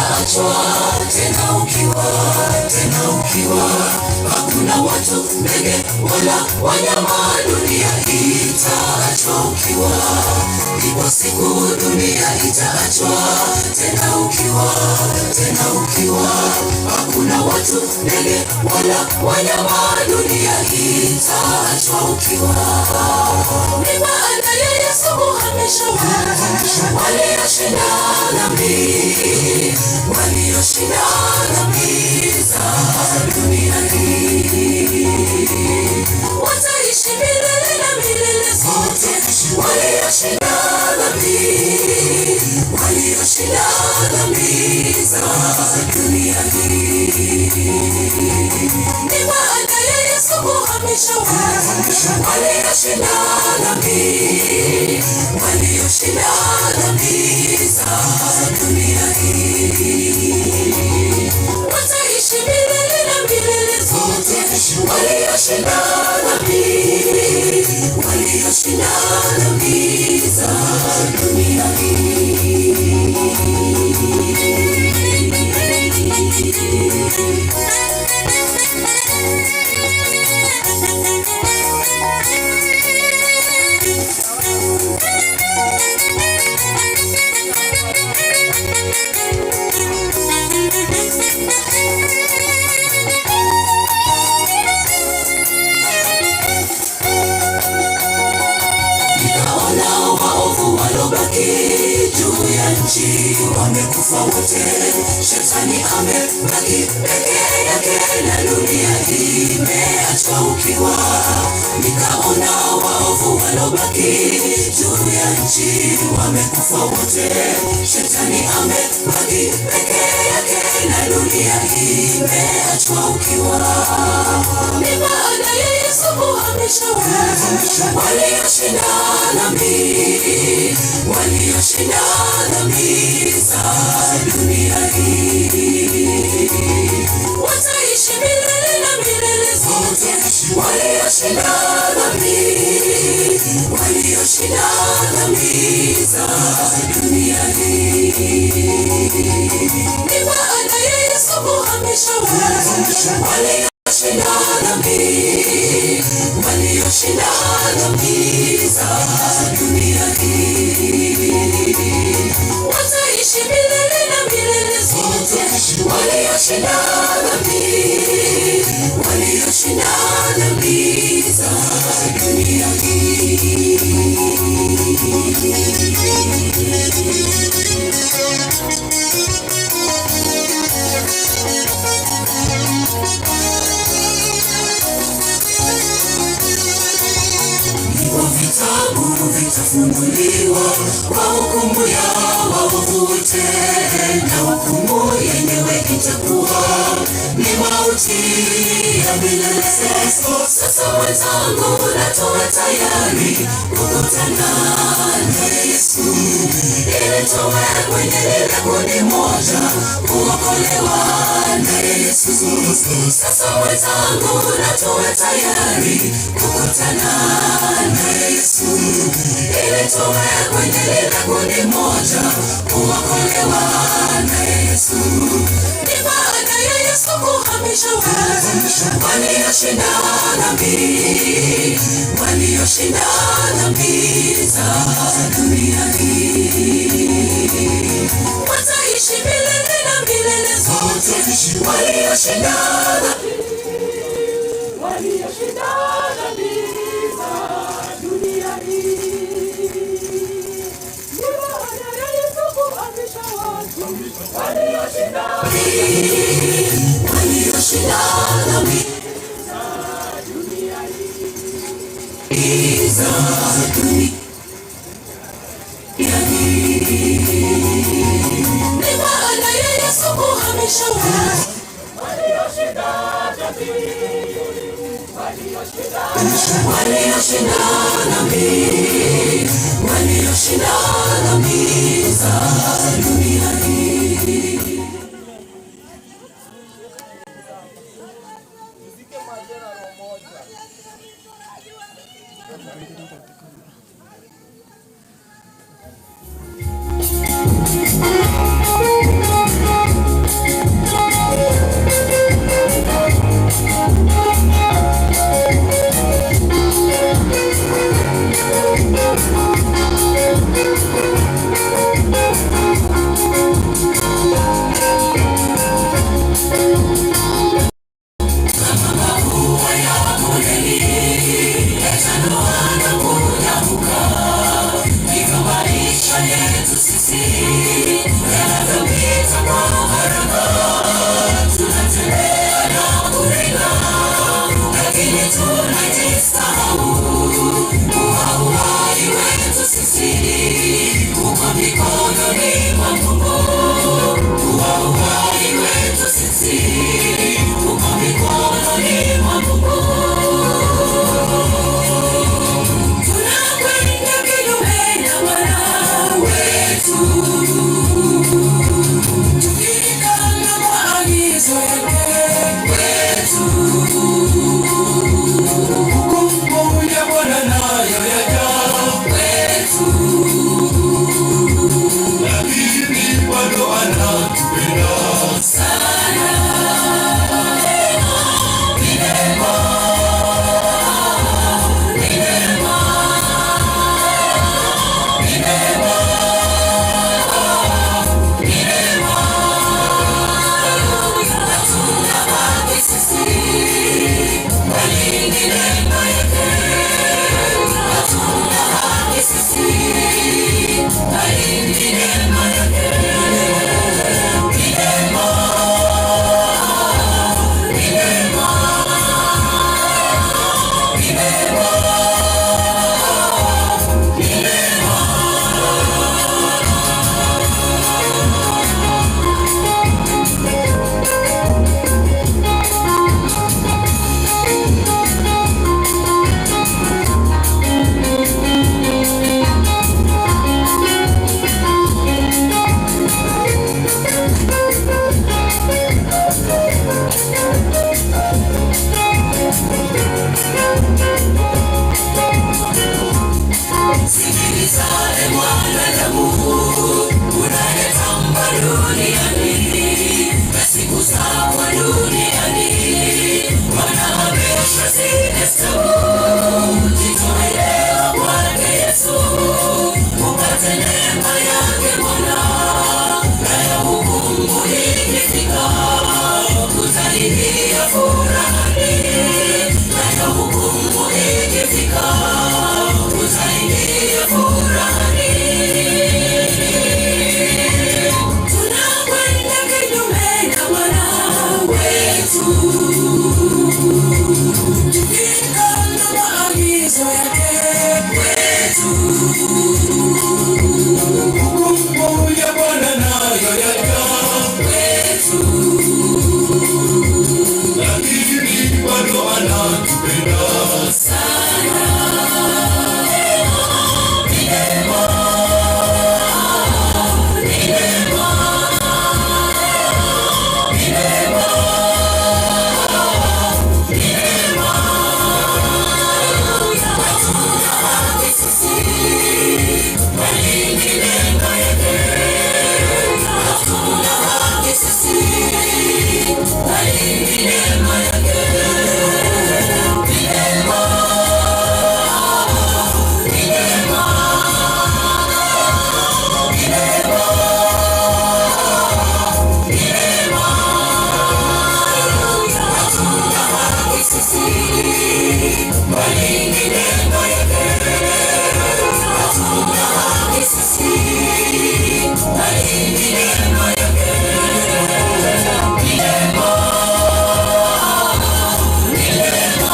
itaachwa tena ukiwa, tena ukiwa. Hakuna watu, ndege wala wanyama, dunia itaachwa ukiwa. Ipo siku dunia itaachwa tena ukiwa, tena ukiwa. Hakuna watu, ndege wala wanyama, dunia itaachwa ukiwa. Ni baada ya Yesu kuhamisha watu walioshinda dhambi, walioshinda dhambi za dunia hii, wataishi milele na milele zote, walioshinda dhambi, walioshinda dhambi za dunia hii. Ni baada ya Yesu kuhamisha watu walioshinda dhambi, walioshinda dhambi za dunia hii, wataishi milele na milele zote, walioshinda dhambi, walioshinda dhambi za dunia hii. Nikaona waovu walobaki juu ya nchi wamekufa wote, shetani amebaki peke yake na dunia imeachwa ukiwa. Nikaona waovu walobaki juu ya nchi wamekufa wote, shetani amebaki peke yake na dunia imeachwa ukiwa. Ni baada ya Yesu kuhamisha watu walioshinda dhambi, walioshinda dhambi za dunia hii, wataishi milele na milele zote, walioshinda dhambi, walioshinda dhambi za dunia hii. Ni baada ya Yesu kuhamisha watu walioshinda dhambi, walioshinda dhambi za dunia hii, wataishi milele na milele zote, walioshinda dhambi, walioshinda dhambi za dunia hii. Ndipo vitabu vitafunguliwa kwa hukumu ya waovu wote, na hukumu yenyewe itakuwa ni mauti ya milele. Sasa mwenzangu, natoa tayari kukutana na Yesu ili tuwe kwenye lile kundi moja kuokolewa na Yesu. Sasa mwenzangu, natoa tayari kukutana na Yesu ili tuwe kwenye lile kundi moja kuokolewa na Yesu. Ni baada ya Yesu kuhamisha watu walioshinda dhambi, walioshinda dhambi za dunia hii, wataishi milele na milele zote, walioshinda dhambi Walioshinda dhambi za dunia hii. Ni baada ya Yesu kuhamisha watu walioshinda walioshinda dhambi za dunia hii. za dunia hii. Ni baada ya Yesu kuhamisha watu Walioshinda dhambi, walioshinda walioshinda dhambi, walioshinda dhambi za dunia hii. Tunakwenda kinyume na Bwana wetu, tukikana maagizo yake kwetu. Hukumu ya Bwana nayo yaja Kwetu, lakini bado anatupenda. tunabaki sisi, bali ni neema yake. Hatuna haki sisi, bali ni neema yake. Ni neema, ni neema, ni neema, ni neema. Sikiliza e mwanadamu, unayetamba duniani na siku zako duniani, Bwana ameshazihesabu. Jitoe leo kwake Yesu, upate neema yake Bwana, nayo hukumu ikifika, utaingia furahani. Nayo hukumu ikifika, utaingia furahani. Tunakwenda kinyume na Bwana wetu, tukikana maagizo yake kwetu. Hukumu ya Bwana nayo yaja Kwetu, lakini bado anatupenda. sana. Ni neema, ni neema, ni neema, ni neema. Hatuna haki sisi, bali ni neema yake. Hatuna haki sisi, bali ni neema yake. Ni neema, ni neema, ni neema, ni neema. Hatuna haki sisi, bali ni neema yake. Hatuna haki sisi, bali ni neema yake. Ni neema, ni neema,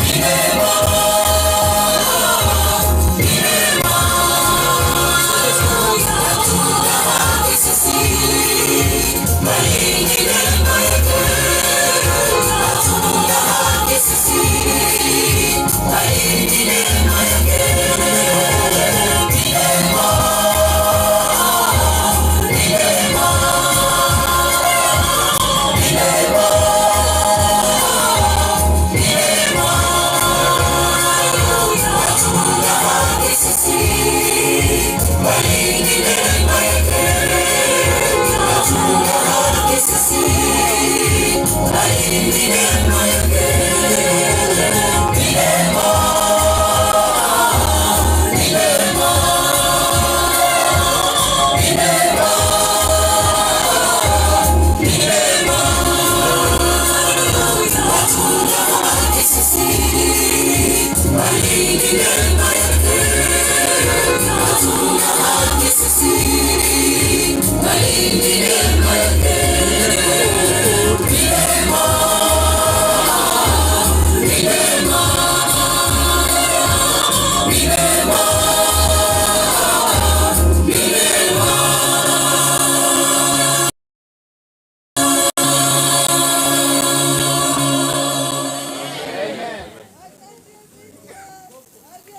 ni neema, ni neema. Hatuna haki sisi, bali ni neema yake. Hatuna haki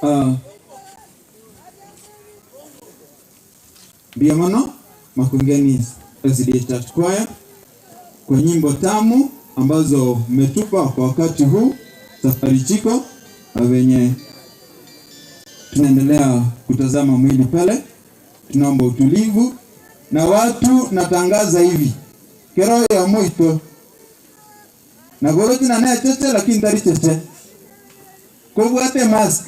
Ah, Mbuya mono Makongeni SDA Church Choir kwa nyimbo tamu ambazo mmetupa kwa wakati huu safari chiko na venye tunaendelea kutazama mwili pale, tunaomba utulivu na watu. Natangaza hivi kero ya mwito na gorotina naye cheche lakini tari cheche kobwate mask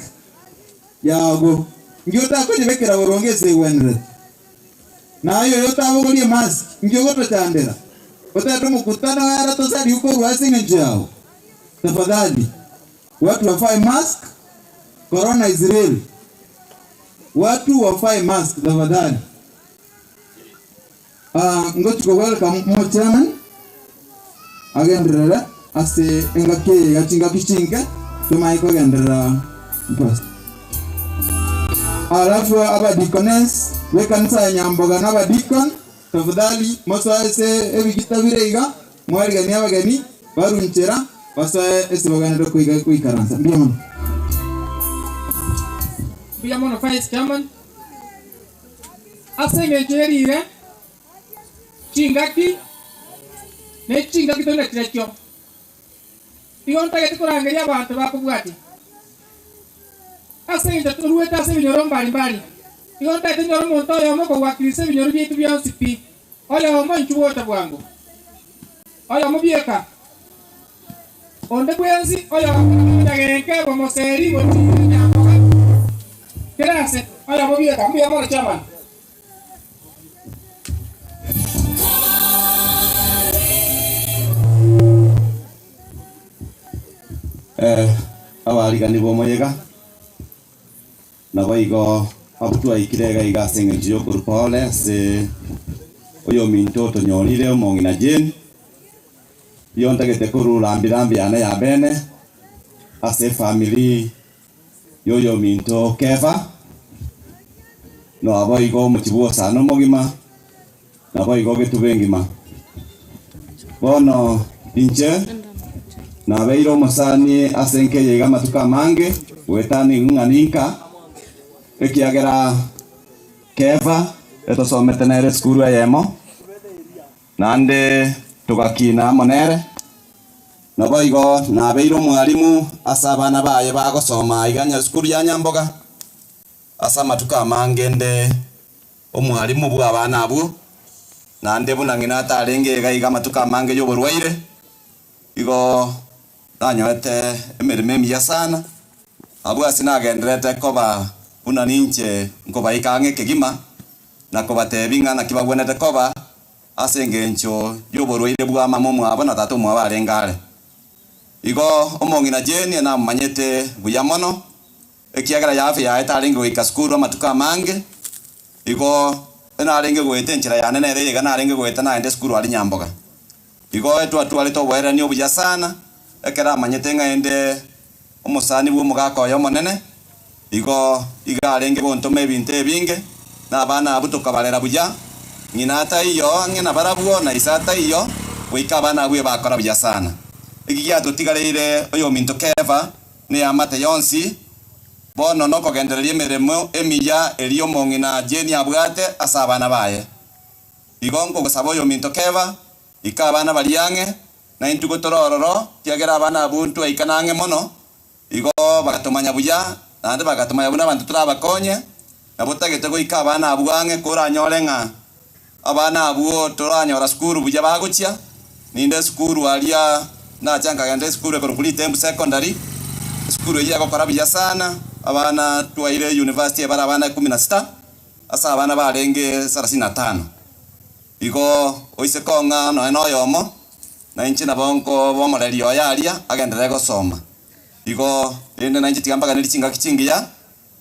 yago ngio takoyebekera boronge ase egwenerete naye oyo otabogorie mask ngio ogotochandera otete omokutano ere tosari okorwa ase eng'encho yago. Tafadhali watu wafae mask, corona is real. Watu wafae mask tafadhali. Ah, ngochi ko welcome mo chairman agenderere ase engaki eye iga chingaki chinke tomanye kogenderera mpasa. Alafu abadeaconess b'ekanisa ya Nyamboga na abadeacon tafadhali mosoe ase ebigita bire iga mwariganie abageni barunchera basoe ase bagenderere koiga koikaransa. Mbuya mono. Mbuya mono Vice Chairman. Ase engencho ye riire, chingaki, ne chingaki tore nachirechio, igo ntagete korangeria abanto bakobwatia. Ase engencho toruete ase ebinyoro mbari mbari, igo ntagete nyore omonto oyomo okogwakirisia ebinyoro biaito bionsi pi, oyomo inchuo gocha bwango, oyomo bieka, onde bwensi oyomo omonyagenke bomoseri gochia nyamboga, kera ase, oyomo bieka. Mbuya mono chairman. Abarigani b'omoyega, naboigo abwo twaikire iga iga ase engencho y'okorwa pole ase oyominto otonyorire omong'ina Jane, riria ntagete korwa rambi rambi yane ya bene ase efamiri y'oyominto Kefa, naboigo omochie bw'osana omogima, naboigo getuba engima. Bono inche nabeire omosani ase enka eye iga amatuko amange, goetania ng'a ninka, ekiagera Kefa etosomete nere esukuru eyemo, naende togakina amo nere. Naboigo nabeire omwalimu ase abana baye bagosoma aiga esukuru ya Nyamboga, ase amatuko amange nde omwalimu bw'abana abwo, naende buna ng'ina atarenge iga iga amatuko amange y'oborwaire, igo nanyorete emeremo emiya sana, abwo ase nagendererete koba buna ninche nkobaika ang'e kegima, na kobatebia ng'a naki bagwenerete koba ase engencho y'oborwaire bwa mama omwabo na tata omwabo arenge are. Igo omong'ina Jane namomanyete buya mono, Ekiagera y'afya yaye tarenge goika sukuru amatuko amange, igo narenge goeta enchera yane nere iga narenge goeta naende sukuru aria Nyamboga. Igo twatwarete oboererani obuya sana, ekero amanyete ng'a inde omosani bw'omogaka oye omonene, igo iga arenge gontoma ebinto ebinge, na abana abwo tokabarera buya, ng'ina ataiyo ang'e nabarabwo, na ise ataiyo, goika abana abwo ebakora buya sana. Eki giatotigareire oyominto Kefa, Neamate yonsi, bono nokogendereria emeremo emiya eria omong'ina Jane abwate ase abana baye. Igo nkogosaba oyominto Keba, ika abana baria ang'e, na intwe gotore ororo, kiagera abana abwo ntwaikana ang'e mono, igo bagatomanya buya, naende bagatomanya buna abanto torabakonye, nabo tagete goika abana abwo ang'e koranyore ng'a Abana abwo toranyora sukuru buya bagochia, ninde esukuru aria nacha nkagenda esukuru ekorokwa Ritembu Secondary, esukuru eyio egokora buya sana, abana twaire university ebare abana ikumi na sita, ase abana barenge sarasini na tano. Igo oise kong'a nonya na oyomo, na inche nabo nkoba omoreri oye aria agenderere gosoma. Igo rende nainche tiga mbaganerie chingaki chingiya.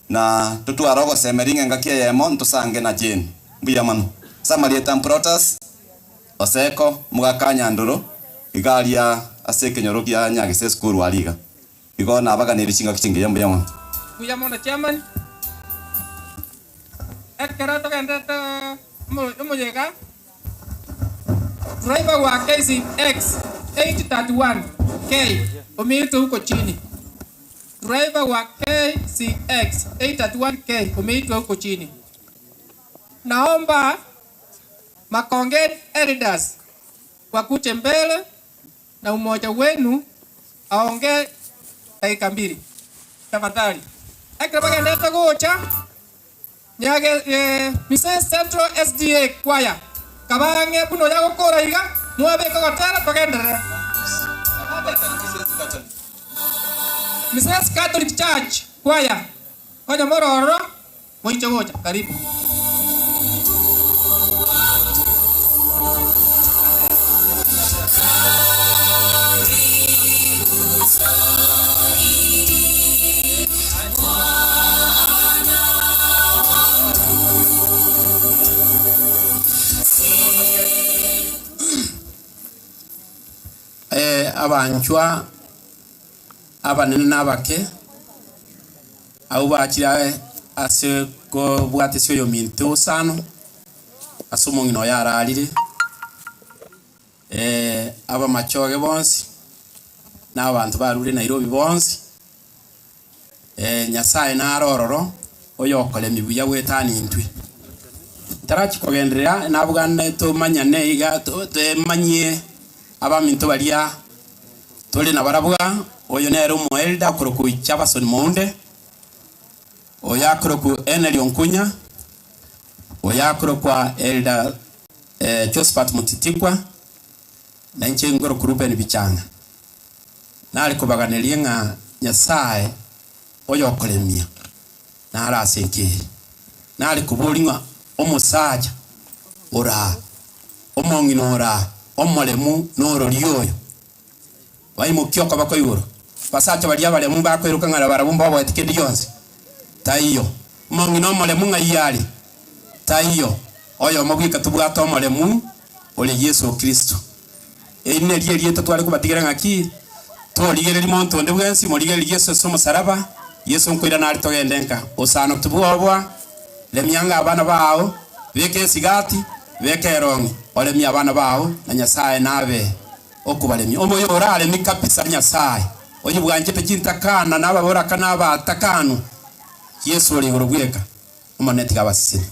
Na totware ogosemeria ng'a engaki eyemo ntosange na Jane. Mbuya mono. Ase amarieta Amprotas, Oseko, omogaka Nyandoro, iga aria ase ekenyoro kia Nyagese esukuru aria iga. Igo nabaganeirie chingaki chingiya mbuya mono. Mbuya mono chairman. Ekero togenderete omoyega, driver wa KCX 831 K omiitwe huko chini. Driver wa KCX 831K umeitwa huko chini. Naomba Makongeni Elders wakuje mbele na umoja wenu aongee dakika mbili tafadhali. Ekero bagendete gocha nyage eh, Mrs Central SDA Choir kabange buna oyo agokora iga mwabeke ogotera togenderere. Mrs Catholic Church Choir konya mororo moiche gocha karibu. Abanchwa abanene na abake, abwo bachire ase kobwatesia oyominto osano, ase omong'ina oye ararire, abamachoge bonsi, na abanto barure Nairobi bonsi, Nyasaye nare ororo, oyokoremia buya goetania intwe. Ntarachia kogenderera, nabwane tomanyane iga toemanyie abaminto baria tore nabarabwo aa, oyo nere omoelder okorokwa Jabson Mounde, oyo akorokwa Henry Onkunya, oyo akorokwa Elder Josephat Mutitikwa, na inche nkorokwa Reuben Bichanga. Nare kobaganeria ng'a Nyasae oyokoremia nare ase enka eye. Nare koboria ng'a omosacha oraa, omong'ina oraa, omoremu norori oyo, baimokie okoboko igoro. Abasacha baria abaremu bakoiroka ng'a barabwo mboboeti kende gionsi, taiyo. Omong'ina omoremu ng'ai are? Taiyo. Oyomo bweka tobwate omoremu ore Yeso Kristo. Eri nerio erieta tware kobatigera ng'aki, Torigereria monto onde bwensi, morigererie Yeso ase omosaraba, Yeso nkoirana are togende nka. Osano tibwoboa, remia anga abana bao, beka esigati, beka erong'i, oremie abana bao, na Nyasae nabe okobaremia. Omoyo oraremie kabisa Nyasae, oyio bwanchete chintakana na ababoraka na abatakanwa, Yeso ore igoro bweka, Omonene tiga abasesenie.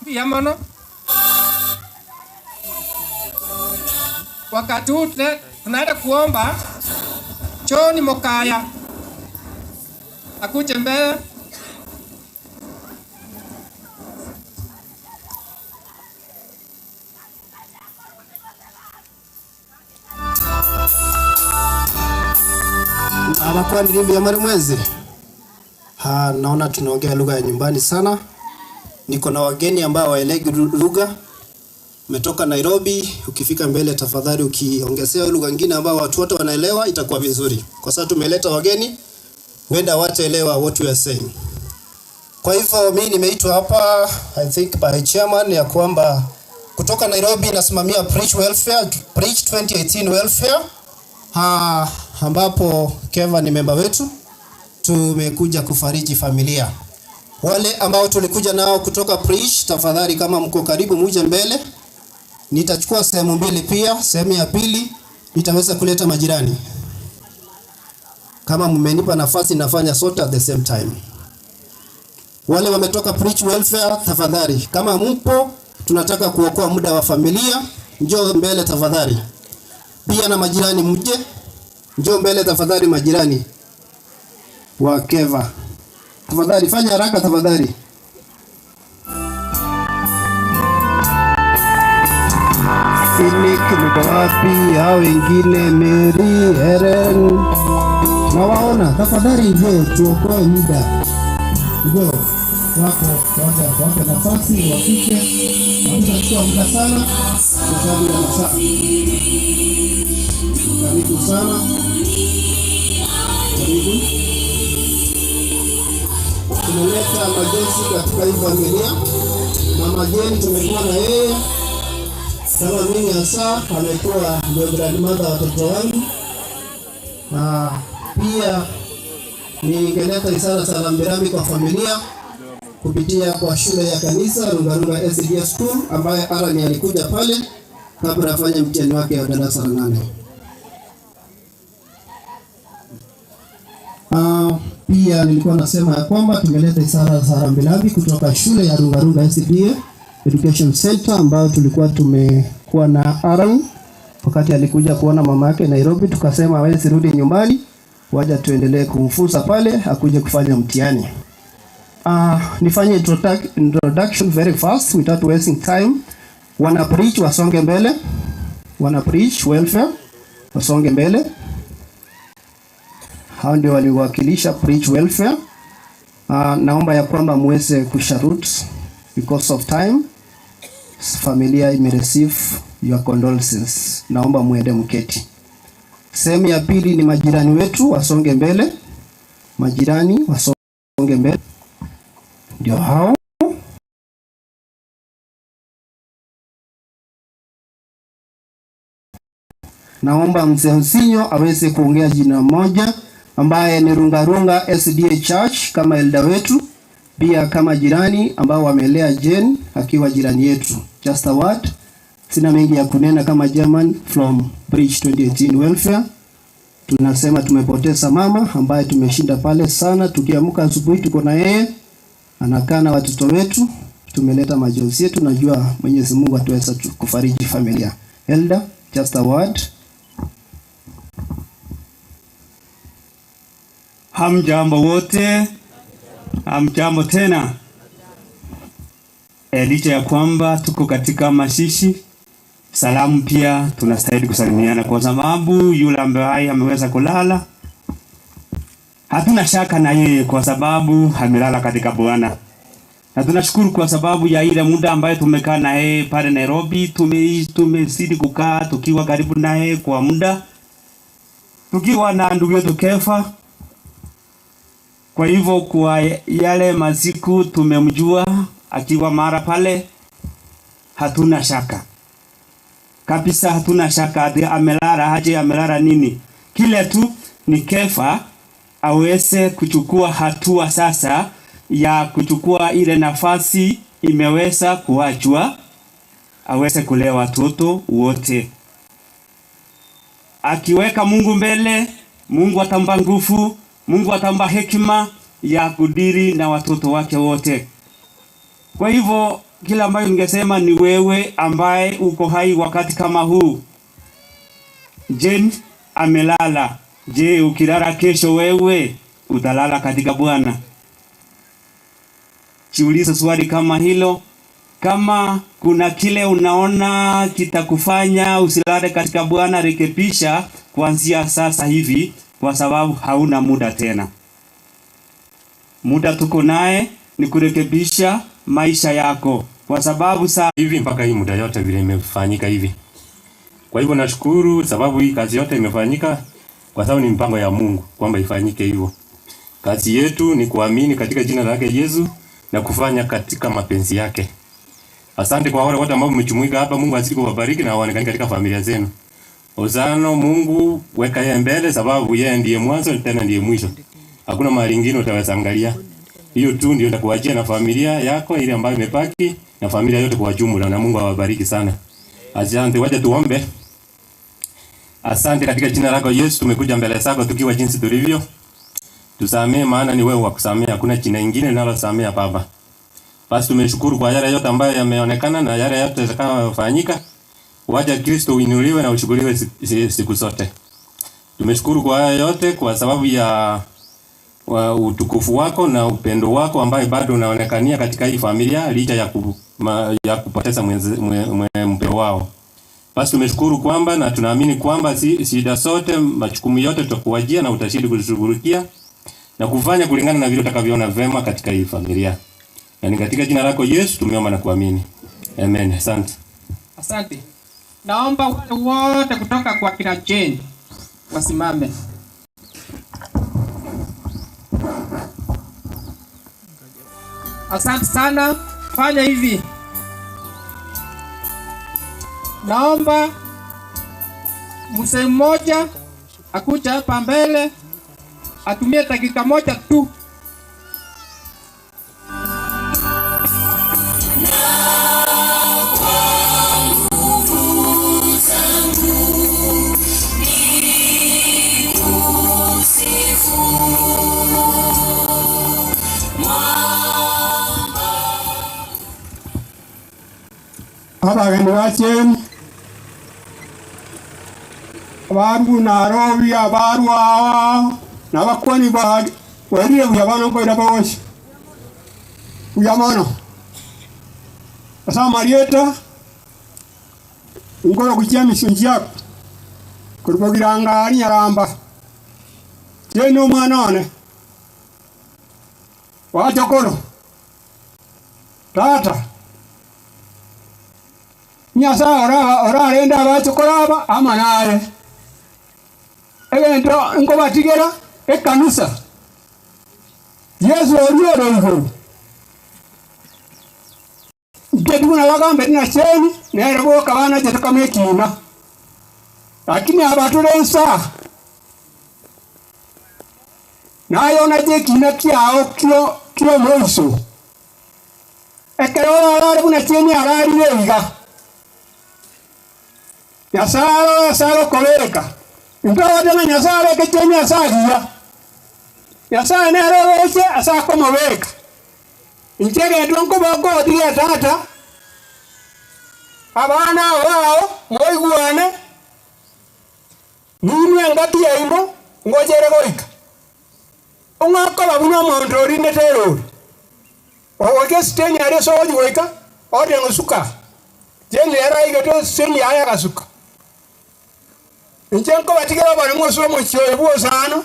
Mbuya mono. Wakati huu tunaenda kuomba John Mokaya akuje mbele. Abakwanire mbuya more mwensi? Ha, naona tunaongea lugha ya nyumbani sana. Niko na wageni ambao hawaelewi lugha. Umetoka Nairobi, ukifika mbele tafadhali ukiongezea lugha nyingine ambayo watu wote wanaelewa itakuwa vizuri. Kwa sababu tumeleta wageni, huenda hawataelewa what we are saying. Kwa hivyo mimi nimeitwa hapa I think by chairman ya kwamba kutoka Nairobi nasimamia Preach Welfare, Preach 2018 Welfare ha, ambapo Keva ni memba wetu. Tumekuja kufariji familia. Wale ambao tulikuja nao kutoka Preach, tafadhali kama mko karibu muje mbele. Nitachukua sehemu mbili pia, sehemu ya pili nitaweza kuleta majirani. Kama mmenipa nafasi nafanya sote at the same time. Wale wametoka Preach Welfare tafadhali, kama mpo, tunataka kuokoa muda wa familia, njoo mbele tafadhali. Pia na majirani mje, njoo mbele tafadhali majirani wa Keva. Tafadhali fanya haraka tafadhali. Finik niko wapi? Hao wengine Mary, Helen. Nawaona, tafadhali njoo tuokoe muda. Njoo wako wape wape nafasi wafike. Hatutachukua muda sana kwa sababu ya masaa. Karibu sana. Karibu. Tumeleta majozi katika hii familia. Mama Jane tumekuwa na yeye kama mimi hasa amekuwa ndio grandmother wa watoto wangu, na pia ningeleta risala za rambirambi kwa familia kupitia kwa shule ya kanisa Lungalunga SDA School ambaye Alan alikuja pale kabla afanye mtihani wake wa darasa la 8. Pia nilikuwa nasema ya kwamba tumeleta isara za rambirambi kutoka shule ya Rungarunga SDA Education Center ambayo tulikuwa tumekuwa na Aaron wakati alikuja kuona mama yake Nairobi, tukasema hawezi rudi nyumbani, waja tuendelee kumfunza pale akuje kufanya mtihani. Nifanye introduction very fast without wasting time. Wana preach wasonge mbele, wana preach welfare wasonge mbele. Hao ndio waliwakilisha preach welfare. Naomba ya kwamba muweze kusharut because of time. Familia imereceive your condolences. Naomba muende mketi. Sehemu ya pili ni majirani wetu wasonge mbele. Majirani wasonge mbele. Ndio hao. Naomba mzee Msinyo aweze kuongea jina moja, ambaye ni Rungarunga SDA Church kama elda wetu, pia kama jirani ambao wamelea Jane akiwa jirani yetu. Just a word. Sina mengi ya kunena kama German from Bridge 2018 Welfare. Tunasema tumepoteza mama ambaye tumeshinda pale sana. Tukiamka asubuhi tuko na yeye, anakaa na watoto wetu, tumeleta majonzi yetu. Najua Mwenyezi Mungu ataweza kufariji familia. Elder, just a word. Hamjambo wote, hamjambo tena. Licha ya kwamba tuko katika mashishi, salamu pia tunastahili kusalimiana, kwa sababu yule ambaye ameweza kulala hatuna shaka na yeye, kwa sababu amelala katika Bwana. Na tunashukuru kwa sababu ya ile muda ambayo tumekaa na yeye pale Nairobi. Tumezidi kukaa tukiwa karibu na yeye kwa muda, tukiwa na ndugu yetu Kefa. Kwa hivyo kwa yale masiku tumemjua akiwa mara pale, hatuna shaka kabisa, hatuna shaka ati amelala aje, amelala nini. Kile tu ni Kefa aweze kuchukua hatua sasa ya kuchukua ile nafasi imeweza kuachwa, aweze kulea watoto wote. Akiweka Mungu mbele, Mungu atampa nguvu, Mungu atampa hekima ya kudiri na watoto wake wote. Kwa hivyo kila ambayo ningesema ni wewe ambaye uko hai wakati kama huu. Jane amelala. Je, ukilala kesho wewe utalala katika Bwana? Jiulize swali kama hilo. Kama kuna kile unaona kitakufanya usilale katika Bwana, rekebisha kuanzia sasa hivi, kwa sababu hauna muda tena. Muda tuko naye ni kurekebisha maisha yako, kwa sababu saa hivi mpaka hii muda yote vile imefanyika hivi. Kwa hivyo nashukuru sababu hii kazi yote imefanyika kwa sababu ni mpango ya Mungu kwamba ifanyike hivyo. Kazi yetu ni kuamini katika jina lake Yesu na kufanya katika mapenzi yake. Asante kwa wale wote ambao mmejumuika hapa. Mungu azidi kuwabariki na aonekane katika familia zenu. Hosano, Mungu weka yeye mbele, sababu yeye ndiye mwanzo tena ndiye mwisho. Hakuna mahali ingine utaweza angalia. Hiyo tu ndio nitakuachia na familia yako ile ambayo imebaki na familia yote kwa jumla, na Mungu awabariki sana. Asante, wacha tuombe. Asante katika jina lako Yesu, tumekuja mbele zako tukiwa jinsi tulivyo. Tusamee, maana ni wewe wa kusamea, hakuna jina lingine linalosamea Baba. Basi tumeshukuru kwa yale yote ambayo yameonekana na yale yote yatakayofanyika. Wacha Kristo uinuliwe na ushukuriwe siku zote. Tumeshukuru kwa haya yote kwa sababu ya wa utukufu wako na upendo wako ambaye bado unaonekania katika hii familia licha ya, ya kupoteza mpendo wao. Basi tumeshukuru kwamba na tunaamini kwamba shida zote, majukumu yote tutakuwajia na utashidi kushughulikia na kufanya kulingana na vile utakavyoona vema katika hii familia. Na ni katika jina lako Yesu tumeomba na kuamini. Amen. Asante. Asante. Naomba wale wote kutoka kwa kina Jane wasimame. Asante sana. Fanya hivi. Naomba mzee mmoja akuja hapa mbele atumie dakika moja tu. Nguvu zangu ni kusifu. Abageni bacheni, abarwu Nairobi, abarwu ao, na abakwani ba bwairire buya bono nkoira bogocha. Buya mono. Ase amarieta, nkoroku chi'emisio chiaku, korwa bogiranga aria Nyaramba, Jane omwana one, Bachokoro, Tata, Nyasae ora orarende abachokoro aba amo naye. Egento nkobatigera ekanisa, Yeso oria ore igoro. Inche buna bagambete na Shemi, nere boka banachete kama ekiina. Lakini aba tore insaa, naye onache ekiina kiao kio ki'omoiso. Ekero orarare buna Shemi ararire iga, Nyasae arore ase agokobeka. Intwe agocha ng'a Nyasae abeke Shemi ase agiya. Nyasae nere oroche ase akomobeka. Inche egento nkobokotigia tata, abana aba bao moigwane, ninwe engaki yaino ngochere goika. Ong'o okoba buna omonto orindete erori, ogoika esiteni aria ase ogochia goika, ote ng'a suka, Jane ere aigete esiteni yaye agasuka. Inche nkobatigera oboremu ase omochie oyo bw'Osano,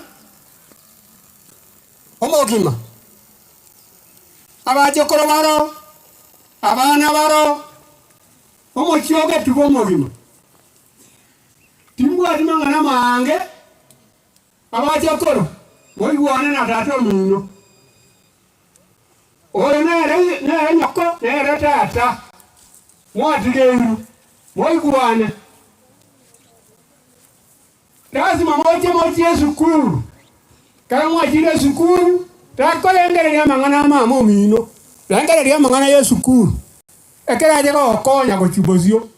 omogima, abachokoro baro, abana baro, omochie ogetigwe omogima. Timbwati mang'ana amaange, abachokoro, moigwane na tata omino. Oyo nere nere nyoko, nere tata, mwatigeirwe, moigwane. Lasima moche mochie esukuru. Ekero mwachire esukuru, takorengereria amang'ana a mama omino, rengereria amang'ana ya esukuru, ekero ache gogokonya gochia bosio.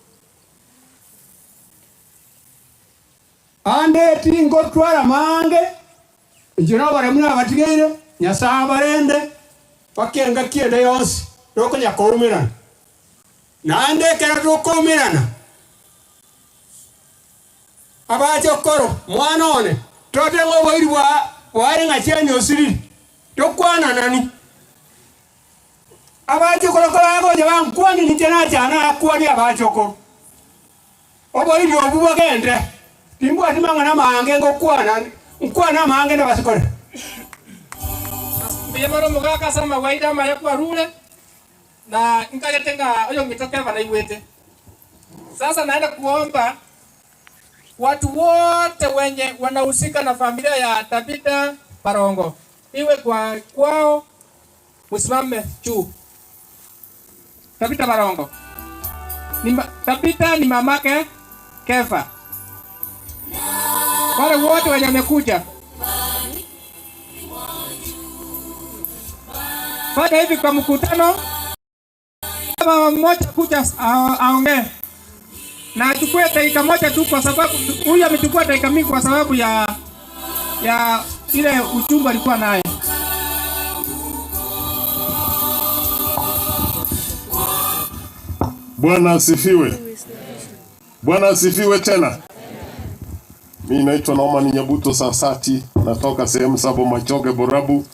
Ande tingotwara mange, inche noboremu nabatigeire, Nyasae abarende mpaka engaki ende yonsi tokonya koumerana. Naende ekero tokoumerana. Abachokoro, mwana one, tote ng'a oboiri bwa bware ng'a chianyosiriri, tokwananani. Abachokoro kobagocha bankwanie ninche nacha nakwanie abachokoro. Oboiri obwo bogende, timbwati mang'ana maange ngokwana, nkwane amaange nabasikore. Mbuya mono omogaka ase amagwaida amaya kwarure, na nkagete ng'a oyominto Kefa naigwete. Sasa naenda kuomba watu wote wenye wanahusika na familia ya Tabitha Barongo, iwe kwa kwao, musimame juu. Tabitha Barongo ni ma, Tabitha ni mamake Kefa. Wale wote wenye wamekuja fanya hivi kwa mkutano mama mmoja kuja aongee na achukue dakika moja tu, kwa sababu huyu amechukua dakika mingi kwa sababu ya ya ile uchungu alikuwa naye. Bwana asifiwe. Bwana asifiwe tena. Mimi naitwa Naoman Nyabuto Sasati, natoka sehemu sabo Machoge, Borabu,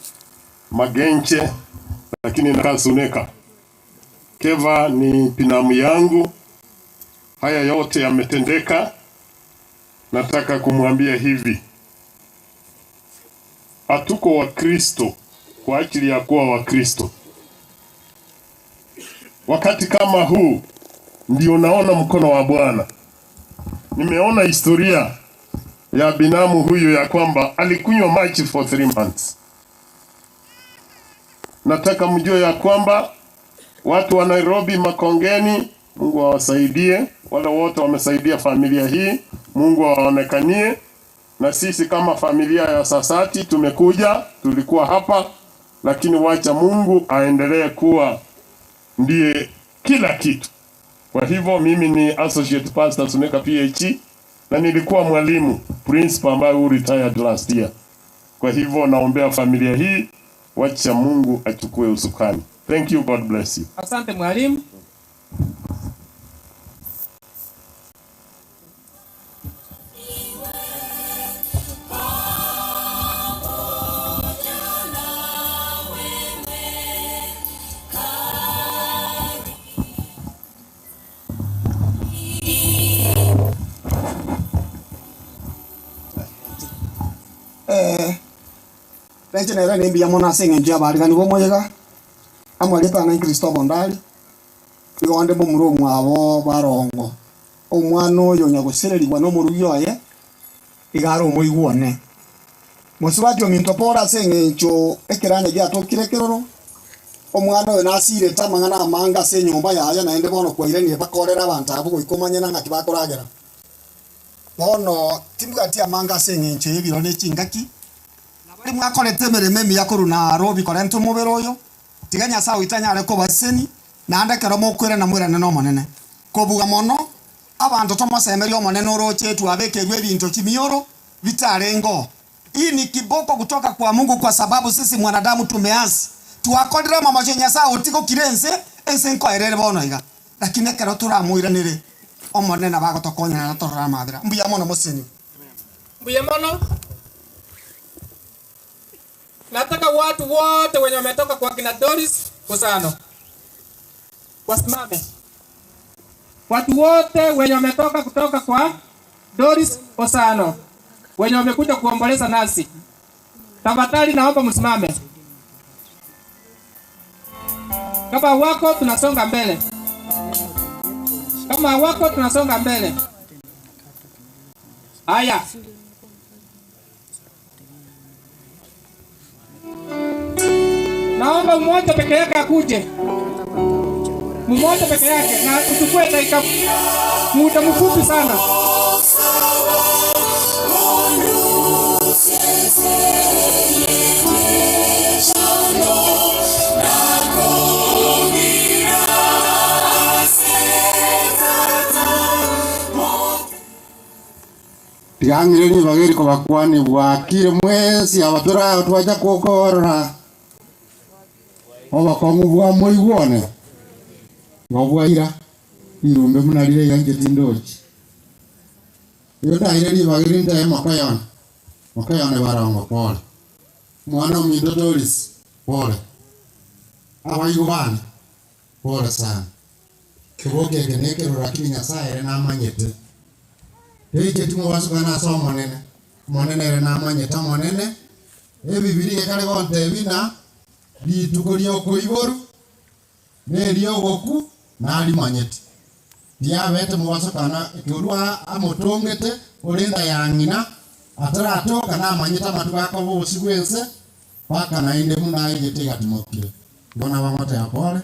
Magenche, lakini nakaa Suneka. Keva ni pinamu yangu. Haya yote yametendeka. Nataka kumwambia hivi, hatuko Wakristo kwa ajili ya kuwa Wakristo. Wakati kama huu ndio naona mkono wa Bwana. Nimeona historia ya binamu huyu ya kwamba alikunywa maji for 3 months. Nataka mjue ya kwamba watu wa Nairobi Makongeni, Mungu awasaidie. Wale wote wamesaidia familia hii, Mungu awaonekanie. Na sisi kama familia ya Sasati tumekuja, tulikuwa hapa, lakini wacha Mungu aendelee kuwa ndiye kila kitu. Kwa hivyo mimi ni associate pastor Suneka PHE na nilikuwa mwalimu principal ambaye who retired last year. Kwa hivyo naombea familia hii, wacha Mungu achukue usukani. Thank you, God bless you. Asante mwalimu. Inche nere nembuya mono ase eng'encho y'abaarigani b'omoyega, amarieta ane Kristo Bondari, nigo onde momura omwabo barongo. Omwana oyo onyagosererigwa nomorugi oye, iga are omoigwa one. Mosubati ominto Paul ase eng'encho ekeranya giatokire ekeroro, omwana oyo nasirete amang'ana amange ase enyomba yaye naende bono kwairanire bakorere abanto abwo goika omanye nang'aki bakoragera. Bono timbwati amange ase eng'encho y'ebiro ne chingaki, na baria mwakorete emeremo emiya korwa Nairobi korenta omobere oyo, tiga Nyasae oito anyare kobasesenia, naende ekero mokoirana moirane n'Omonene. Kobua mono, abanto tomosemerie Omonene oroche twabekerwe ebinto chimioro bitarengeo. Hii ni kiboko kutoka kwa Mungu kwa sababu sisi mwanadamu tumeasi. Twakorire amamocho Nyasae otigokire ense, ense nkoerere bono iga. Lakini ekero toramoiranere Omonene nabo agotokonyera na torore amabera. Mbuya mono moseni. Mbuya mono. Nataka watu wote wenye wametoka kwa kina Doris Osano wasimame. Watu wote wenye wametoka kutoka kwa Doris Osano wenye wamekuja kuomboleza nasi, tafadhali naomba msimame. Kama wako tunasonga mbele, kama wako tunasonga mbele. Haya. Naomba mmoja peke yake akuje, mmoja peke yake, na uchukue dakika muda mfupi sana. Tiga ng'ire ribaga eri kobakwania bwakire mwensi aba tore aa twacha kokorora obokong'u bwa moigwa one igo bwaira rirumbe buna rire iga inche tindochi. Igo ndaire ribaga eri ntebe mokoyone, mokoyone barongo pole, omwana ominto Doris pole, abaigwa bane pole sana. Keboki eke nekeroro lakini Nyasae ere namanyete. Teicheti timobasukana ase Omonene, Omonene ere namanyete Omonene, Ebibilia ekare gontebia ng'a rituko ri'okoiborwa na eri'ogokwa narimanyete. Tiabete mobasukana ekerwa amotongete ore enda ya ng'ina, ataratoka namanyete amatuko akoba obosio bw'ense, mpaka naende buna aigete egatimokire. Igo nabamotebia pole.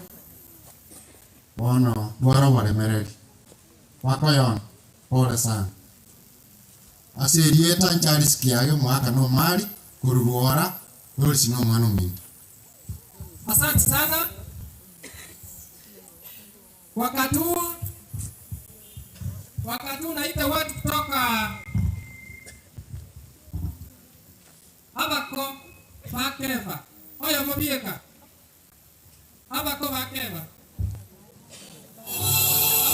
Bono twara oboremereri. Bakoyona, Pole sana. Ase erieta Charles Kiage omogaka na Omari korwa Rwora, Doris na omwana ominto. Asante sana. Wakati huu wakati huu naita watu kutoka Abako ba Keva oyomo bieka Abako ba Keva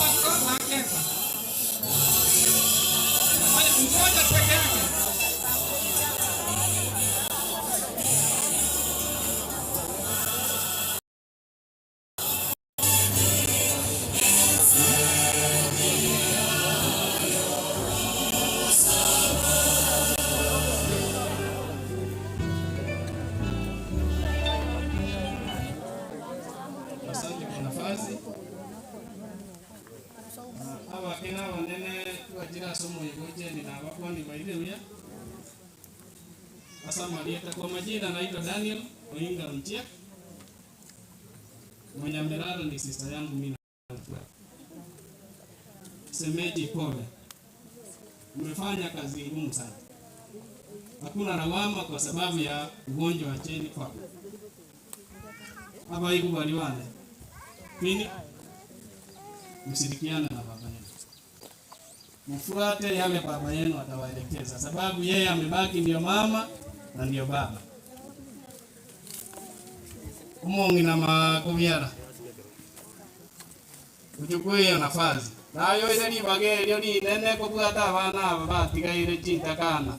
Abako ba Keva Haya, mmoja peke yake. Asante kwa nafasi. Abakina abanene twachire ase omoyega oche na abakwani baire buya. Ase amarieta kwa majina naitwa Daniel Oinga Ontiek. Mwenye amelala ni sister yangu mimi namfuata. Semeji pole. Umefanya kazi ngumu sana. Hakuna lawama kwa sababu ya ugonjwa wa cheni kwako. Abaikubaliwane. Pili, mshirikiane na baba yenu, mfuate yale baba yenu atawaelekeza, sababu yeye amebaki ndio mama na ndio baba. Umong'ina makubyara uchukue hiyo nafasi nayo ile libaga erio rinene kobwata abana aba batigaire chintakana.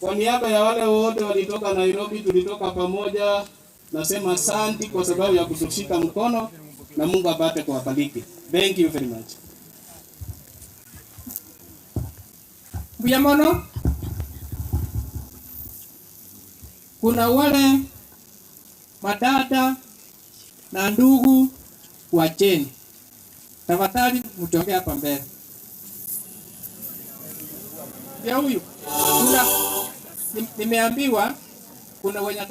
Kwa niaba ya wale wote walitoka Nairobi, tulitoka pamoja, nasema asanti kwa sababu ya kutushika mkono na Mungu apate kuwabariki. Thank you very much. Mbuya mono. Kuna wale madada na ndugu wa Jane, tafadhali mjongee hapa mbele. Ya huyu kuna nimeambiwa kuna wenye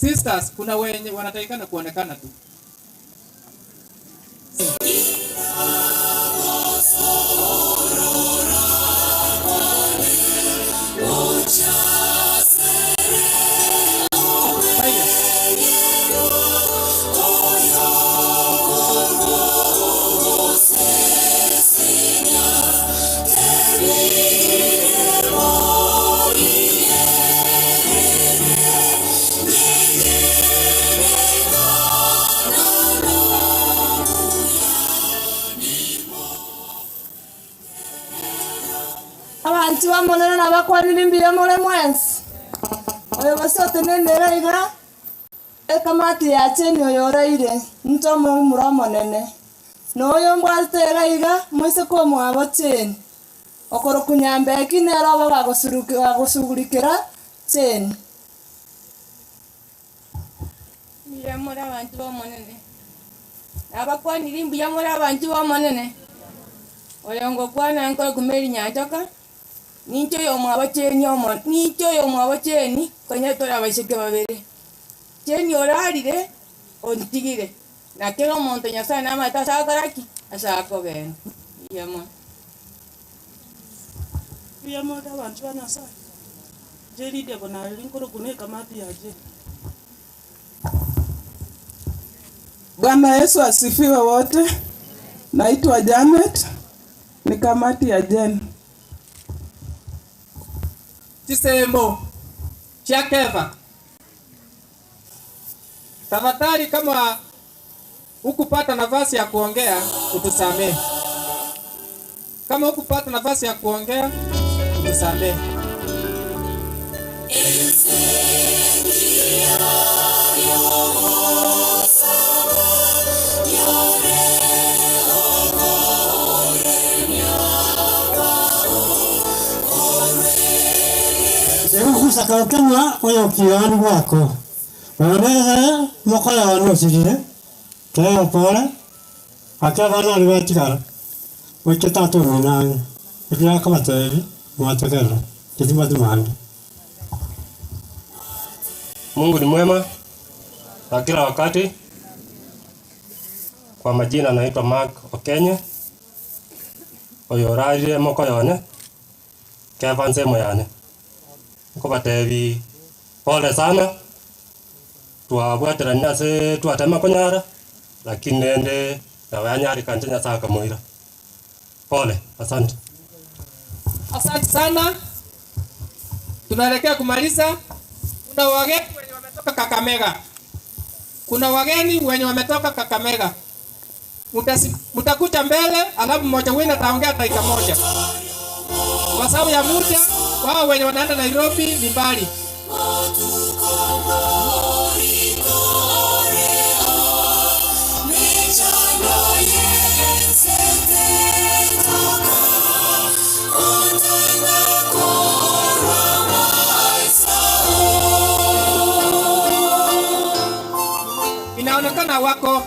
sisters, kuna wenye wanatakikana kuonekana tu. Abanto b'Omonene nabakwanire mbuya more mwensi. Oyo gose otenenere iga ekamati ya cheni oyo oraire, intwe omomura omonene. Na oyo mbwatete iga iga, moiseke omwabo cheni, okorokwa Nyambeki nere obe gagosugurikera cheni. Mbuya more abanto b'Omonene. Nabakwanirie mbuya more abanto b'Omonene. Oyo ngokwana nkore Mary Nyanchoka, ninche oyomwabo Jane omo ninche oyomwabo Jane konya tore abaiseke babere. Jane orarire, ontigire, na kera omonto Nyasaye namanyete ase agokora ki? Ase akogenda. Mbuya mono. Mbuya more abanto ba Nyasaye. Inche Lydia Bonareri nkorokwa na ekamati ya Jane. Bwana Yesu asifiwe wote. Naitwa Janet, ni kamati ya Jane. Chisembo chia Kefa. Tafadhali kama hukupata nafasi ya kuongea utusamee. Kama hukupata nafasi ya kuongea utusamee. Egogusaka okeng'a oyokiani gwako, bono ere mokoyona osirire, teyokore, ake abana aria batigara, goika tata omino ang'e, erio akabatebia, Mwategerera, titimwati mambia. Mungu ni mwema na kila wakati. Kwa majina naitwa Mark Okenye, oyo orarire mokoyone, Kefa nsemo yane. Nkobatebi pole sana, twabwaterania ase twatema konyara, lakini rende nabo yanyareka inche Nyasaye akamoira. Pole, asante. Asante sana, tunaelekea kumaliza. Kuna wageni wenye wametoka Kakamega, kuna wageni wenye wametoka Kakamega. Mtakuja mbele, alafu mmoja wenu ataongea dakika moja, kwa sababu ya muda. Wao wenye wanaenda Nairobi ni mbali. Inaonekana wako,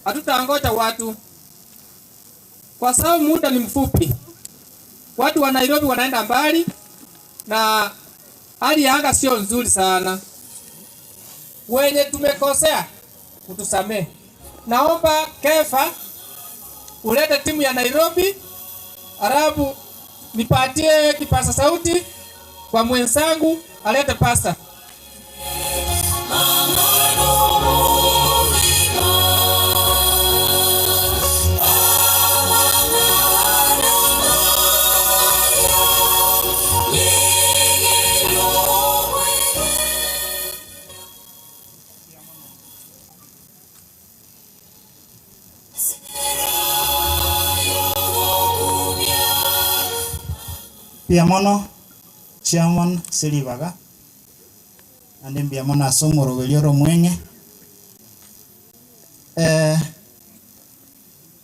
hatutangoja watu kwa sababu muda ni mfupi. Watu wa Nairobi wanaenda mbali na hali ya anga sio nzuri sana. Wenye tumekosea utusamee. Naomba Kefa ulete timu ya Nairobi, alafu nipatie kipasa sauti kwa mwenzangu alete pasta. Mbuya mono chairman ase ribaga, naende mbuya mono ase omoroberio ore omweng'e.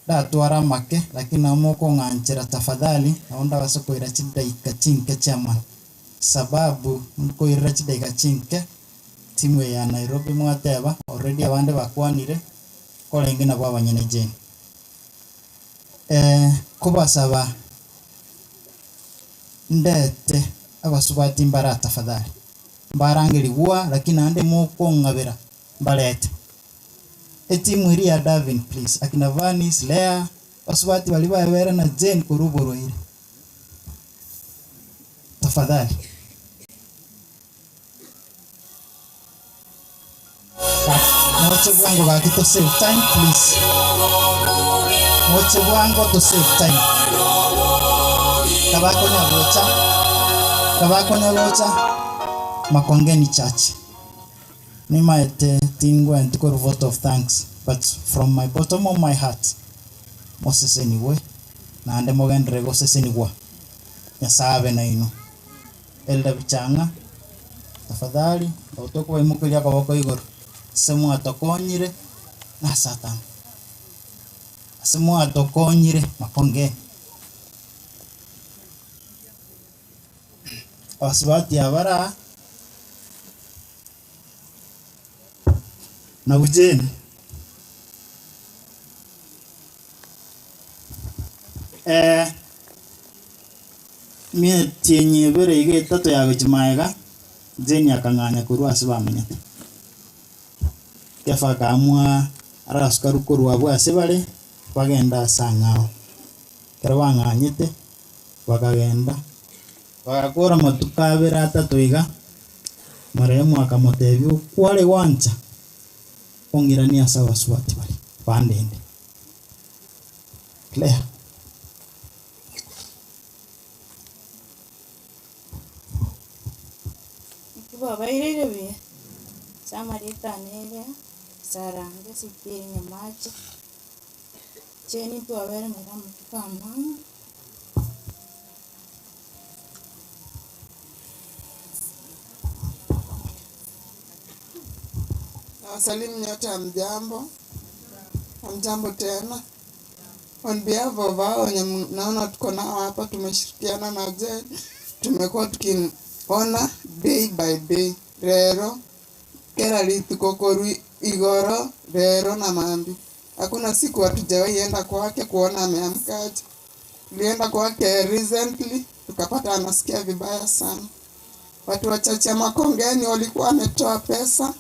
Ndatware amake, lakini nabo mokong'anchera tafadhali, nabo ndabase koira chidaika chinke chairman, sababu nkoirera chidaika chinke, timu eye ya Nairobi mwateba, already abande bakwanire, korenge nabwo abanyene Jane. Kobasaba ndete abasubati mbare aa tafadhali, mbarangerigwa lakini naende mokong'abera mbarete. Etimu eria ya Davin please, akina Vanis, Lea, basubati baria babere na Jane korwa oborwaire. Tafadhali. Moche bwango gaki to save time please. Moche bwango to save time. Kabakonya gocha, kabakonya gocha, Makongeni Church. Nimaete tingwenti korwa vote of thanks but from my bottom of my heart mosesenigwe naende mogenderere gosesenigwa. Nyasae abe nainwe. Elder Bichang'a tafadhali nabo tokobaimokeria akoboko igoro ase mwatokonyire na Satan ase mwatokonyire makongeni. Abasubati aba bare aa, na Bujeni, emetienyi ebere iga etato ya gochia magega, Jane akang'anya korwa ase bamenyete. Kefa akaamua arasukaru korwa abwo ase bare, bagende ase ang'ao. Ekero bang'anyete, bakagenda, bagakora amatuko abere atato iga, marehemu akamotebia, Okware gwancha ong'iranie ase abasubati baria bandende. Claire. Naki bwabairire buya? Ase amarieta ane ere Sarange Sitiri Nyamache. Cheni twabere nere amatuko amange. Nawasalimu nyote hamjambo. Hamjambo tena. On behalf of hao wenye naona tuko nao hapa tumeshirikiana na Jane, tumekuwa tukiona day by day. Rero kera rituko korwa igoro rero na mambi. Hakuna siku hatujawahi enda kwake kuona ameamkaje. Tulienda kwake recently tukapata anasikia vibaya sana. Watu wachache Makongeni walikuwa wametoa pesa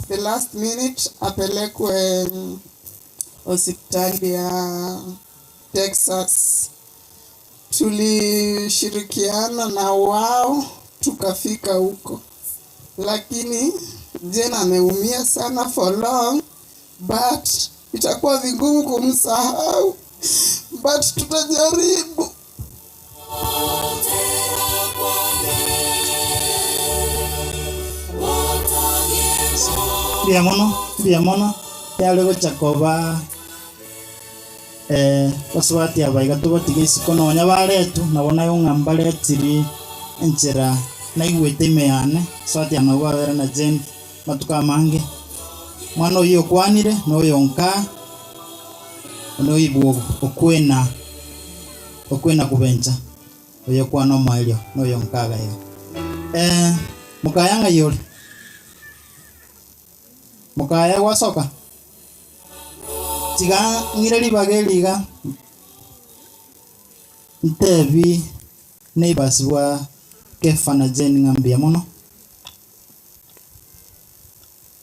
the last minute apelekwe hospitali ya Texas. Tulishirikiana na wao tukafika huko, lakini Jane ameumia sana for long, but itakuwa vigumu kumsahau, but tutajaribu. Mbuya mono, mbuya mono, yare gocha koba basubati aba iga tobatige isiko nonya baretwa, nabo naye ng'a mbaretiri enchera naigwete ime yane, basubati aba nabo babere na Jane amatuko amange. Omwana oyio okwanire, na oyo nkaa, onde oibwa okwena okwena kubencha, oyo okwana omoerio, na oyo nkaa iga iga. Mokaya ng'ai ore? Mokaya gwasoka? Tiga ng'ire ribaga eri iga, ntebi neighbours bwa Kefa na Jane ng'a mbuya mono,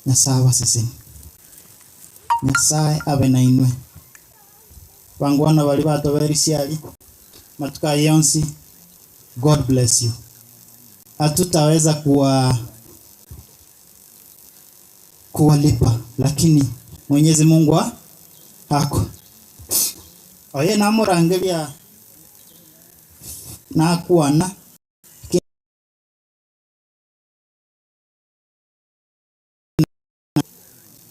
Nyasae abasesenie, Nyasae abe nainwe. Bangwana baria batoberisia aria, amatuko ayio onsi, God bless you. Hatutaweza kuwa kuwalipa lakini Mwenyezi Mungu ako. Oye namorangeria nakwana.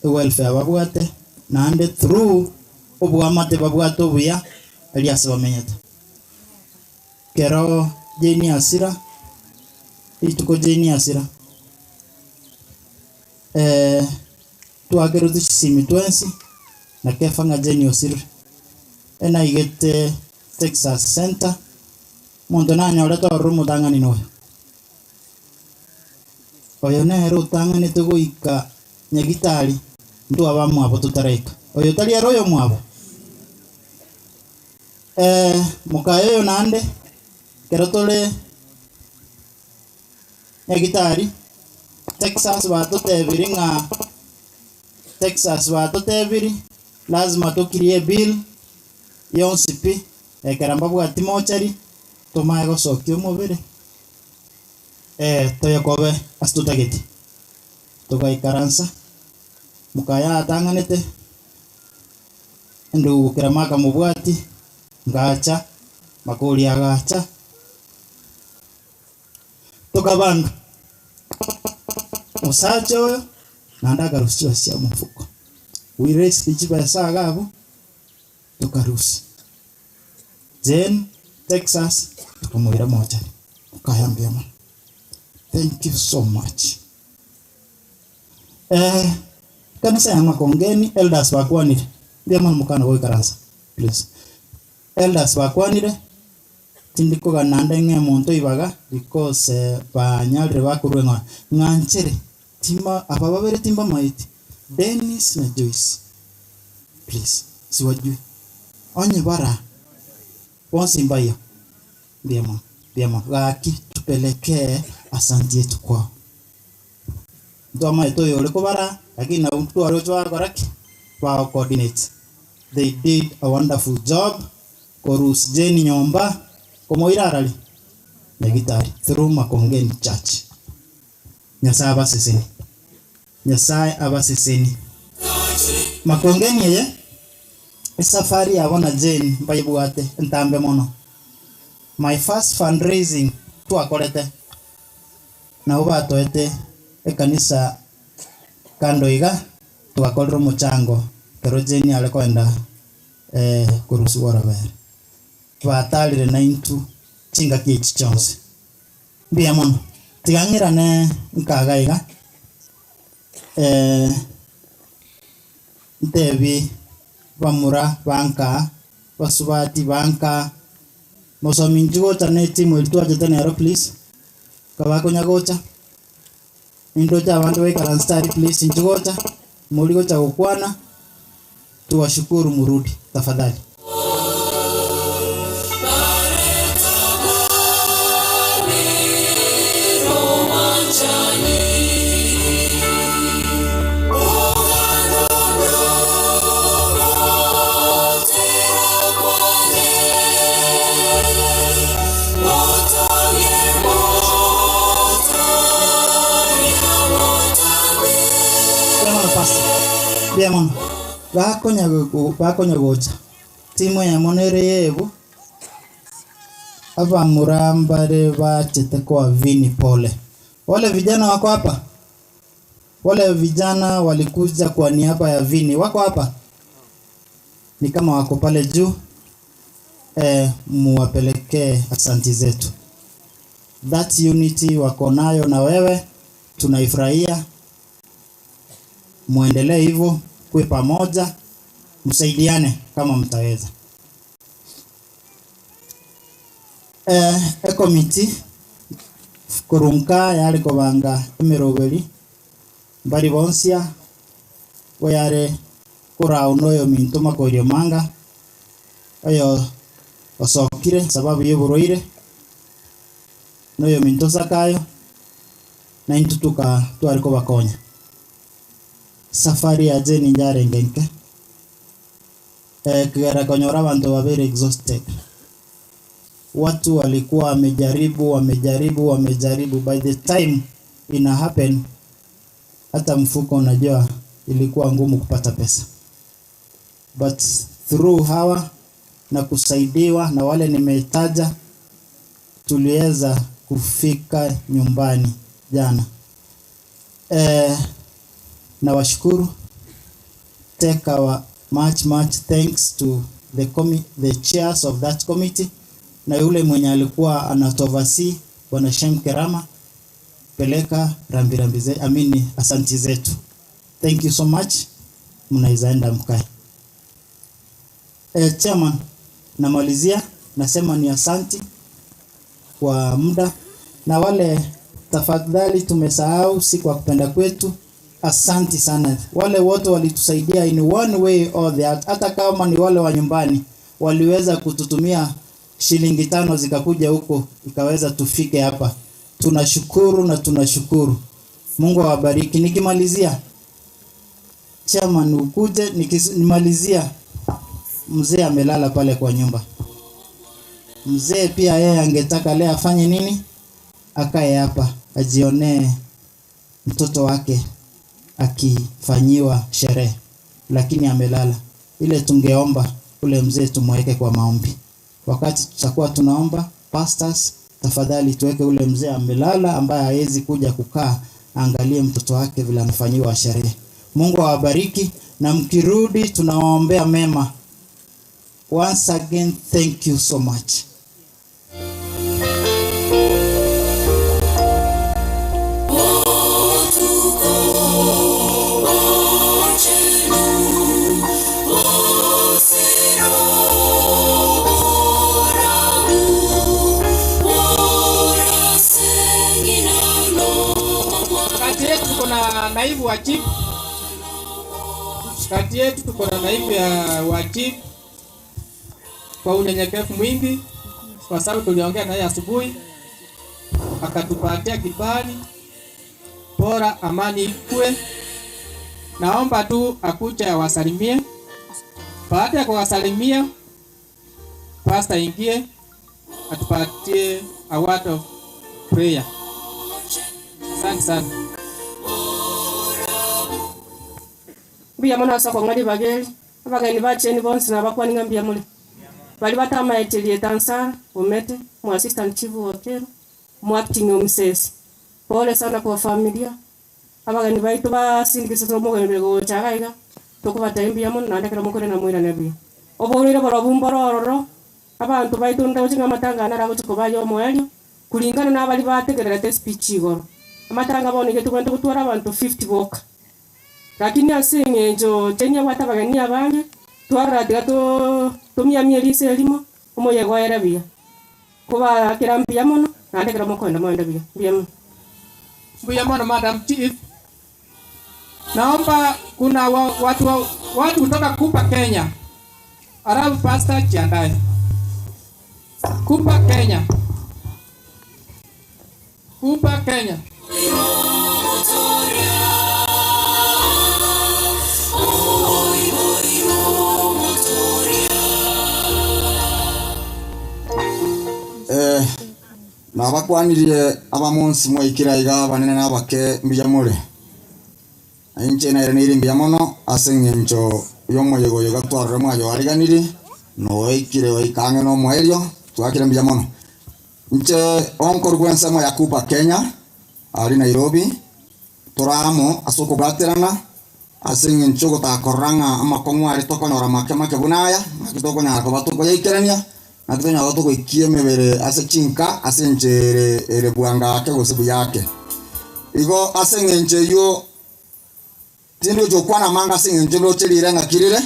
Ewelfare babwate naende through oboamate babwate obuya aria ase bamenyete. Kero Jane asira, rituko Jane asira, twakerwe chisimi twensi na Kefa ng'a Jane osirire. Enaigete Texas Center, omonto nanyorete ororo omotang'ani noyo. Oyo nere otang'anete goika Nyagitari, intwe abamwabo totaraika. Oyo tari ere oyomwabo? Eh, mokaye oyo naende, ekero tore Nyagitari, Texas batotebiri ng'a Texas batotebiri, lazima tokirie ebill yonsi pi, ekero mbabwati mochari, tomae gosokia omobere, toyokobe ase totagete. Togaikaransa, mokaya atang'anete, endugu kerama akamobwatia, ngacha, makori agacha, tokabanga. Omosacha oyo naende akarusia chibesa chia mofuko, we raised chibesa iga abwo, tokarusia. Jane, Texas, tokamoira mochari, mokaya mbuya mono, thank you so much. Eh, ekanisa ya Makongeni, elders bakwanire, mbuya mono mokana goikaransa, please. Elders bakwanire, tindi kogana naende ng'a omonto oibaga because banyarire bakorwa eng'ora, ng'anchere tima aba babere timbamaeti, Dennis na Joyce, please, siwajui, onye bara bonsi mbayo, mbuya mono, mbuya mono, gaki tupelekee asanti yetu kwao. Ntwamaete oyore kobara, lakini nabo ntwaroche bagokora ki? Bago coordinate. They did a wonderful job korus Jane nyomba komoira arari Nyagitari through Makongeni church. Nyasaye abaseseni. Nyasaye abaseseni. Makongeni eye esafari yabo na Jane mbayebwate entambe mono. My first fundraising twakorete Nabo batoete ekanisa kando iga, twakorire omochango ekero Jane are koenda korusigwa orobere. Batarire naintwe chingaki echi chionsi. Mbuya mono. Tiga ng'irane nkaga iga, ntebi bamura ba nkaa, basubati ba nkaa, mosomi inchuo gocha ne etimu eria twachete nero please. Kabakonya gocha, nindoche abanto baikaransete aria please inchuo gocha, mori gocha gokwana, tuwashukuru murudi tafadhali. Mbuya mono pastor. Mbuya mono. Bakonya bakonya gocha timu eyemo nere yebu abamura mbare bachete koa Vinny pole. Wale vijana wako hapa? Wale vijana walikuja kwa niaba ya Vinny wako hapa? Ni kama wako pale juu. Eh, muwapelekee asanti zetu. That unity wako nayo na wewe tunaifurahia. Muendelee hivyo, kuwe pamoja, msaidiane kama mtaweza. Eh, ekomiti korunka yare kobanga emeroberi mbari bonsia oyare korao noyo minto makorio manga oyo osokire sababu ya oborwaire noyo minto Zakayo na intwe tuka tware kobakonya. Safari ya Jane yarenge nke ekegera konyora abanto babere exhausted. Watu walikuwa wamejaribu wamejaribu wamejaribu, by the time ina happen hata mfuko unajua ilikuwa ngumu kupata pesa, but through hawa na kusaidiwa na wale nimetaja, tuliweza kufika nyumbani jana. Eh, nawashukuru. Take our much much thanks to the the chairs of that committee na yule mwenye alikuwa anatoversi Bwana Shem Kerama, peleka rambirambi zetu, amini asanti zetu. Thank you so much. Mnaweza enda mkae. Eh, chairman, namalizia nasema ni asanti kwa muda, na wale tafadhali tumesahau, si kwa kupenda kwetu. Asanti sana wale wote walitusaidia in one way or the other, hata kama ni wale wa nyumbani waliweza kututumia shilingi tano zikakuja huko ikaweza tufike hapa. Tunashukuru na tunashukuru. Mungu awabariki. Nikimalizia, chairman ukuje, nikimalizia, mzee amelala pale kwa nyumba. Mzee pia yeye angetaka leo afanye nini? Akae hapa ajionee mtoto wake akifanyiwa sherehe, lakini amelala. Ile tungeomba ule mzee tumweke kwa maombi. Wakati tutakuwa tunaomba, pastors, tafadhali tuweke ule mzee amelala, ambaye hawezi kuja kukaa, angalie mtoto wake vile anafanyiwa sherehe. Mungu awabariki, na mkirudi tunawaombea mema. Once again, thank you so much. Kati yetu tuko na naibu wa chief. Kati yetu tuko na naibu ya wa chief kwa unyenyekevu mwingi, kwa sababu tuliongea naye asubuhi, akatupatia kibali bora, amani ikue. Naomba tu akuje awasalimie. Baada ya kuwasalimia, pastor ingie atupatie a word of prayer. Asante sana. Mbuya mono ase okong'aria bageri, abageni bacheni bonsi nabakwaninga mbuya more. Bari batamaeterie Tansara, Omete, mu assistant chief wa Kero, mu acting omusesi. Pole sana kwa familia. Abageni baitu basindikisa omogeni gocha iga iga, tokobatebia mbuya mono naende ekero mokore namwirane buya. Oborwaire borobu mboro ororo, abanto baitu ndoche ng'a amatanga aya naro agocha koba ya omoerio, kulingana na abari bategererete espeech igoro. Amatanga bono iga tobwenerete gotwara abanto 50 boka. Lakini ase eng'encho cheni abwate abageni abange, twarora tiga tomiamie riso erimo, omoyega oere buya. Kobakera mbuya mono, naende ekero mokoenda moende buya, mbuya mono. Mbuya mono Madam Chief. Naomba kuna wa, watu wa, watu kutoka Kupa Kenya. Alafu pastor jiandae. Kupa Kenya. Kupa Kenya. Eh, nabakwanirie abamunsi mwaikira iga abanene na abake mbuya more. Inche nere nere mbuya mono ase eng'encho ya omoyega oyo iga twarora mwayoariganirie, noikire oika ang'e na omoerio, twakire mbuya mono. Inche onkorwa ensemo ya Kupa Kenya, aria Nairobi, tore amo ase okobwaterana, ase eng'encho ogotakorora ng'a amakong'u aria tokonyora make make buna aya, naki tokonyara koba tokoyaikerania, naki tonyara koba togoikia emebere ase chinka ase enchera ere ere bwango ake gose buya ake. Igo ase eng'encho eywo, tindochi gokwana amange ase eng'encho ndoche rire ng'aki rire,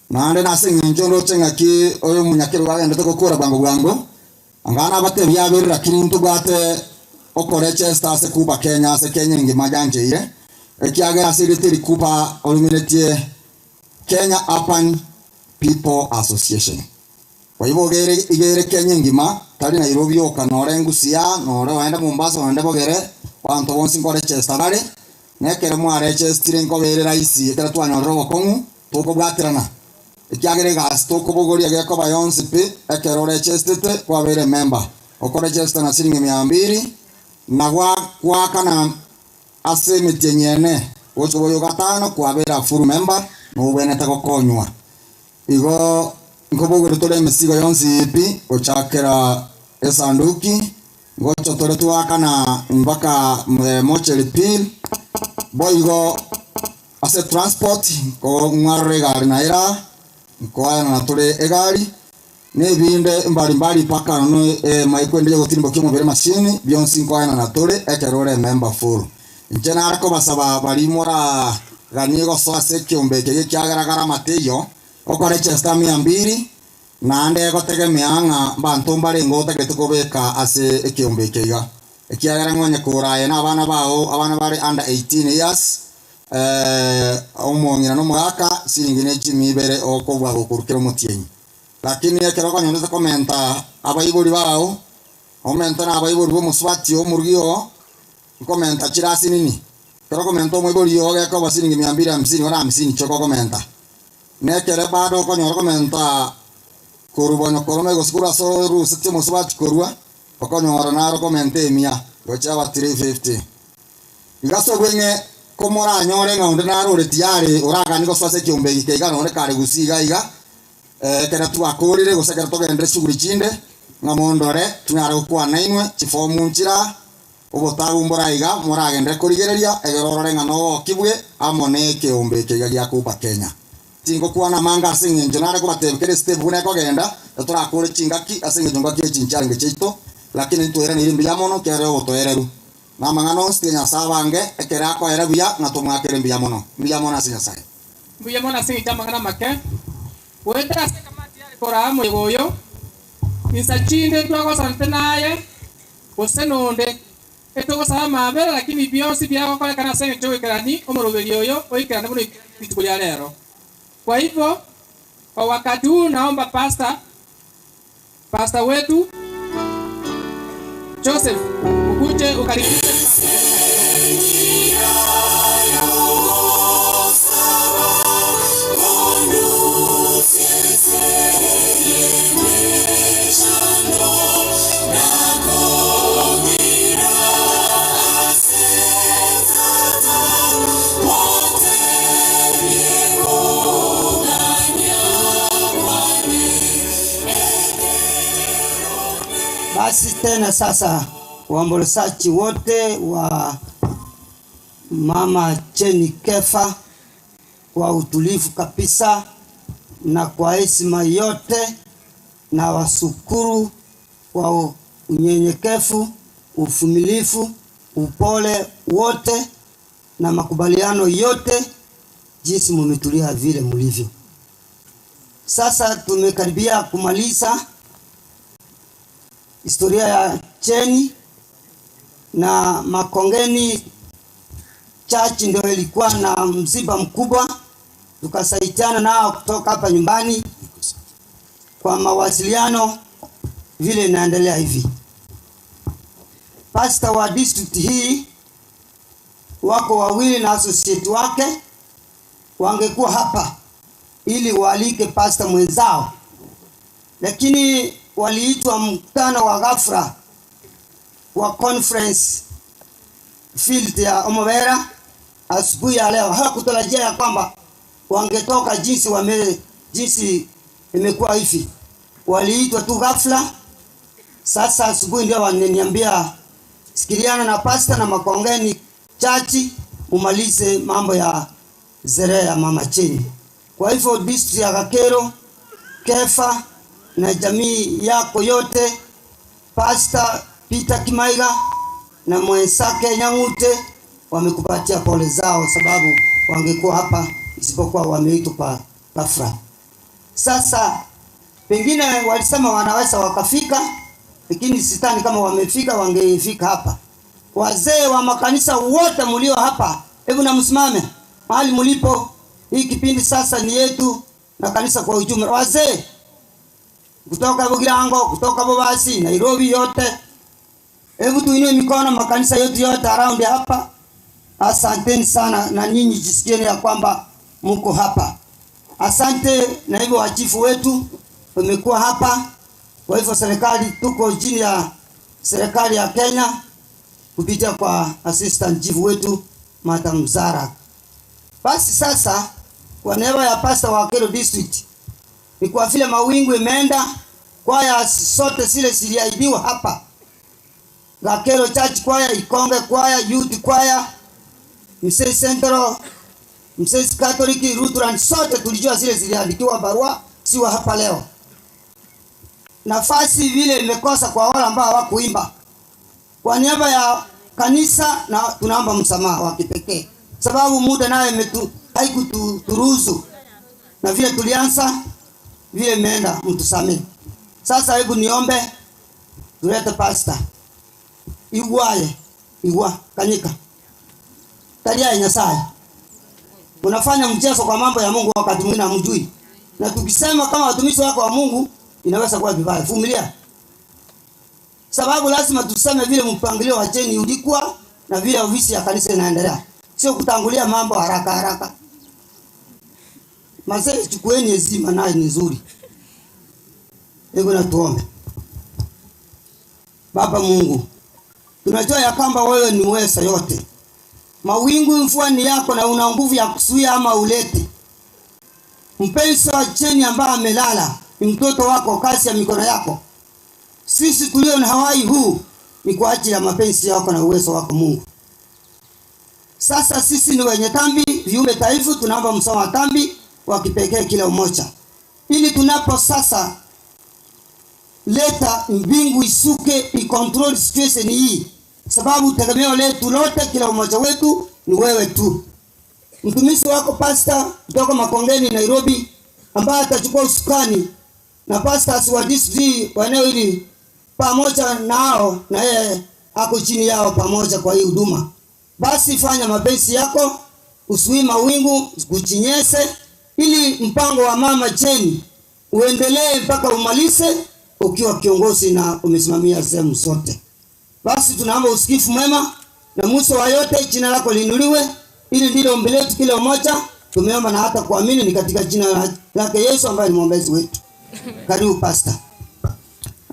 naende nase eng'encho ndoche ng'aki oyo omonyakerogo agendete gokora bwango bwango, anga nabatebie abere lakini ntobwate okorechesta ase Kupa Kenya ase Kenya engima yancheire, ekiagera ase erieta eri Kupa oruminetie Kenya Urban People Association. Kwa igo igere iga ere Kenya engima, tari Nairobi yoka, nore Ngusia, nore oende Mombasa, oende Bogere, abanto bonsi nkorechesta bare, na ekero mwarechestire nkoba ere rahisi ekero twanyorire obokong'u, tokobwaterana. Ekiagera egasi tokobogoria gekoba yonsi pi, ekero orechestete kwabeire emember. Okorechesta na siringi mia mbiri, na gwa goakana ase emetienyi ene, gocha oboyo gatano kwabeire a full member, nobwenerete gokonywa. Igo nkobogoria tore emesigo yonsi pi, gochakera esanduki, ngocha tore twaakana mpaka mortuary bill, boigo ase transport, nko ng'warora egari naye ere aa, nkoaenana tore egari, na ebinde mbali mbali mpaka nono emaiko ende ya ogotirimbokia omobere emashini, bionsi nkoaenana tore ekero ore emember full. Inche nare kobasaba baria moraganie gosoa ase ekeombe eke ekiagera gharama teiyo, Okore chesta mia mbiri, naende egotegemea ng'a mbanto mbarenge otagete kobeka ase ekeombe eke iga. Ekiagera ng'a onye kora aye na abana bao, abana bare under 18 years, omong'ina na omogaka, siringi ne chimia ibere okobua gokorwa kera omotienyi. Lakini ekero okonyora komenta abaibori bao, omente na abaibori b'omosubati omorugi oo, nkomenta chirasi nini. Ekero okomenta omoibori oo gekoba siringi mia mbiri hamsini gose hamsini chioka okomenta. Na ekere bado okonyora komenta korwa bonyokorome gose korwa ase orusetie omosubati korwa, okonyora naro komenta emia gochia aba 350. Iga ase obweng'e komoranyore ng'a onde naro ore tiyari oraganie gosoa ase ekiombe eke iga nonye kare gusii iga iga, Ekero twakoorire, gose ekero togenderire chisuguri chinde, ng'a mondore, tinyare gokwana inwe, chifomu nchire aa, obotabu mbore aiga, moragenderere korigereria, egere orore ng'a nogokibwe amo nekeombe eke iga gia Kuba Kenya. Tingokwana amange ase engencho nare kobatebia kera estep buna ekogenda, etorakore chingaki ase engencho ngaki echi nchiarenge chiaito, lakini ntweraneire mbuya mono ekiagera obotoereru. Na amang'ana onsi tiga Nyasae abange, ekero akoera buya, ng'a tomoakere mbuya mono. Mbuya mono ase Nyasae. Mbuya mono ase engencho y'amang'ana amake, goetera ase ekamati yare koraa omoyega oyo, insa chinde twagosanete naye, gose nonde, etogosaba amabera, lakini bionsi biagokorekana ase engencho y'ogoikerani omoroberio oyo oikerane buna oikeranire rituko ria rero. Kwa hivyo, kwa wakati huu naomba pastor, pastor wetu Joseph ukuje ukaribishe Basi tena sasa waombolezaji wote wa Mama Jane Kefa kwa utulivu kabisa na kwa heshima yote, na washukuru kwa unyenyekevu, uvumilivu, upole wote na makubaliano yote, jinsi mumetulia vile mulivyo. Sasa tumekaribia kumaliza historia ya Jane na Makongeni Church ndio ilikuwa na msiba mkubwa, tukasaidiana nao kutoka hapa nyumbani kwa mawasiliano, vile inaendelea hivi. Pastor wa district hii wako wawili na associate wake wangekuwa hapa ili waalike pastor mwenzao, lakini waliitwa mkutano wa ghafla wa conference field ya Omobera asubuhi ya leo. Hawakutarajia ya kwamba wangetoka jinsi wame jinsi imekuwa hivi, waliitwa tu ghafla. Sasa asubuhi ndio wananiambia sikiliana na pasta na Makongeni Church umalize mambo ya sherehe ya Mama Jane. Kwa hivyo district ya Gakero, Kefa na jamii yako yote, Pastor Peter Kimaiga na mwenzake Nyang'ute wamekupatia pole zao, sababu wangekuwa hapa isipokuwa wameitwa kwa ghafla. Sasa pengine walisema wanaweza wakafika, lakini sidhani kama wamefika, wangefika hapa. Wazee wa makanisa wote mlio hapa, hebu na msimame mahali mlipo. Hii kipindi sasa ni yetu na kanisa kwa ujumla. Wazee kutoka Bugirango, kutoka Bobasi, Nairobi yote, hebu tuinue mikono makanisa yetu yote around hapa. Asanteni sana, na nyinyi jisikieni ya kwamba mko hapa. Asante na hivyo wachifu wetu wamekuwa hapa. Kwa hivyo serikali, tuko chini ya serikali ya Kenya kupitia kwa assistant chief wetu Madam Zara. Basi sasa kwa niaba ya pastor wa Kero District, ni kwa vile mawingu imeenda, kwaya sote zile ziliahidiwa hapa, Gakero Church Choir, Ikonge Choir, Youth Choir, Msei Central, Msei Catholic, Lutheran, sote tulijua zile ziliandikiwa barua, siwa hapa leo. Nafasi vile imekosa kwa wale ambao hawakuimba. Kwa niaba ya kanisa na tunaomba msamaha wa kipekee, sababu muda naye haikuturuhusu. Na vile tulianza vile imeenda, mtusamee. Sasa hebu niombe tulete pastor igwaye igwa kanyika talia ya Nyasaye. Unafanya mchezo kwa mambo ya Mungu wakati mwingine hamjui, na tukisema kama watumishi wako wa Mungu inaweza kuwa vibaya. Vumilia, sababu lazima tuseme vile mpangilio wa cheni ulikuwa na vile ofisi ya kanisa inaendelea, sio kutangulia mambo haraka haraka. Mazee, chukueni heshima, naye ni nzuri. Hebu na tuombe. Baba Mungu, tunajua ya kwamba wewe ni uweza yote, mawingu mvua ni yako na una nguvu ya kuzuia ama ulete. Mpenzi wa Jeni ambaye amelala ni mtoto wako, kazi ya mikono yako. Sisi tulio na hawai huu ni kwa ajili ya mapenzi yako na uwezo wako Mungu. Sasa sisi ni wenye dhambi, viumbe dhaifu, tunaomba msamaha wa dhambi wa kipekee kila mmoja, ili tunapo sasa leta mbingu isuke icontrol situation hii, sababu tegemeo letu lote kila mmoja wetu ni wewe tu. Mtumishi wako pasta kutoka Makongeni Nairobi, ambaye atachukua usukani na pastors wa district wa eneo hili pamoja nao, na yeye ako chini yao pamoja kwa hii huduma. Basi fanya mapenzi yako, usuii mawingu kuchinyese, ili mpango wa mama Jeni uendelee mpaka umalize ukiwa kiongozi na umesimamia sehemu zote. Basi tunaomba usikifu mwema na mwisho wa yote jina lako liinuliwe. Ili ndilo ombi letu kila mmoja tumeomba na hata kuamini ni katika jina lake Yesu ambaye ni mwombezi wetu. Karibu pastor.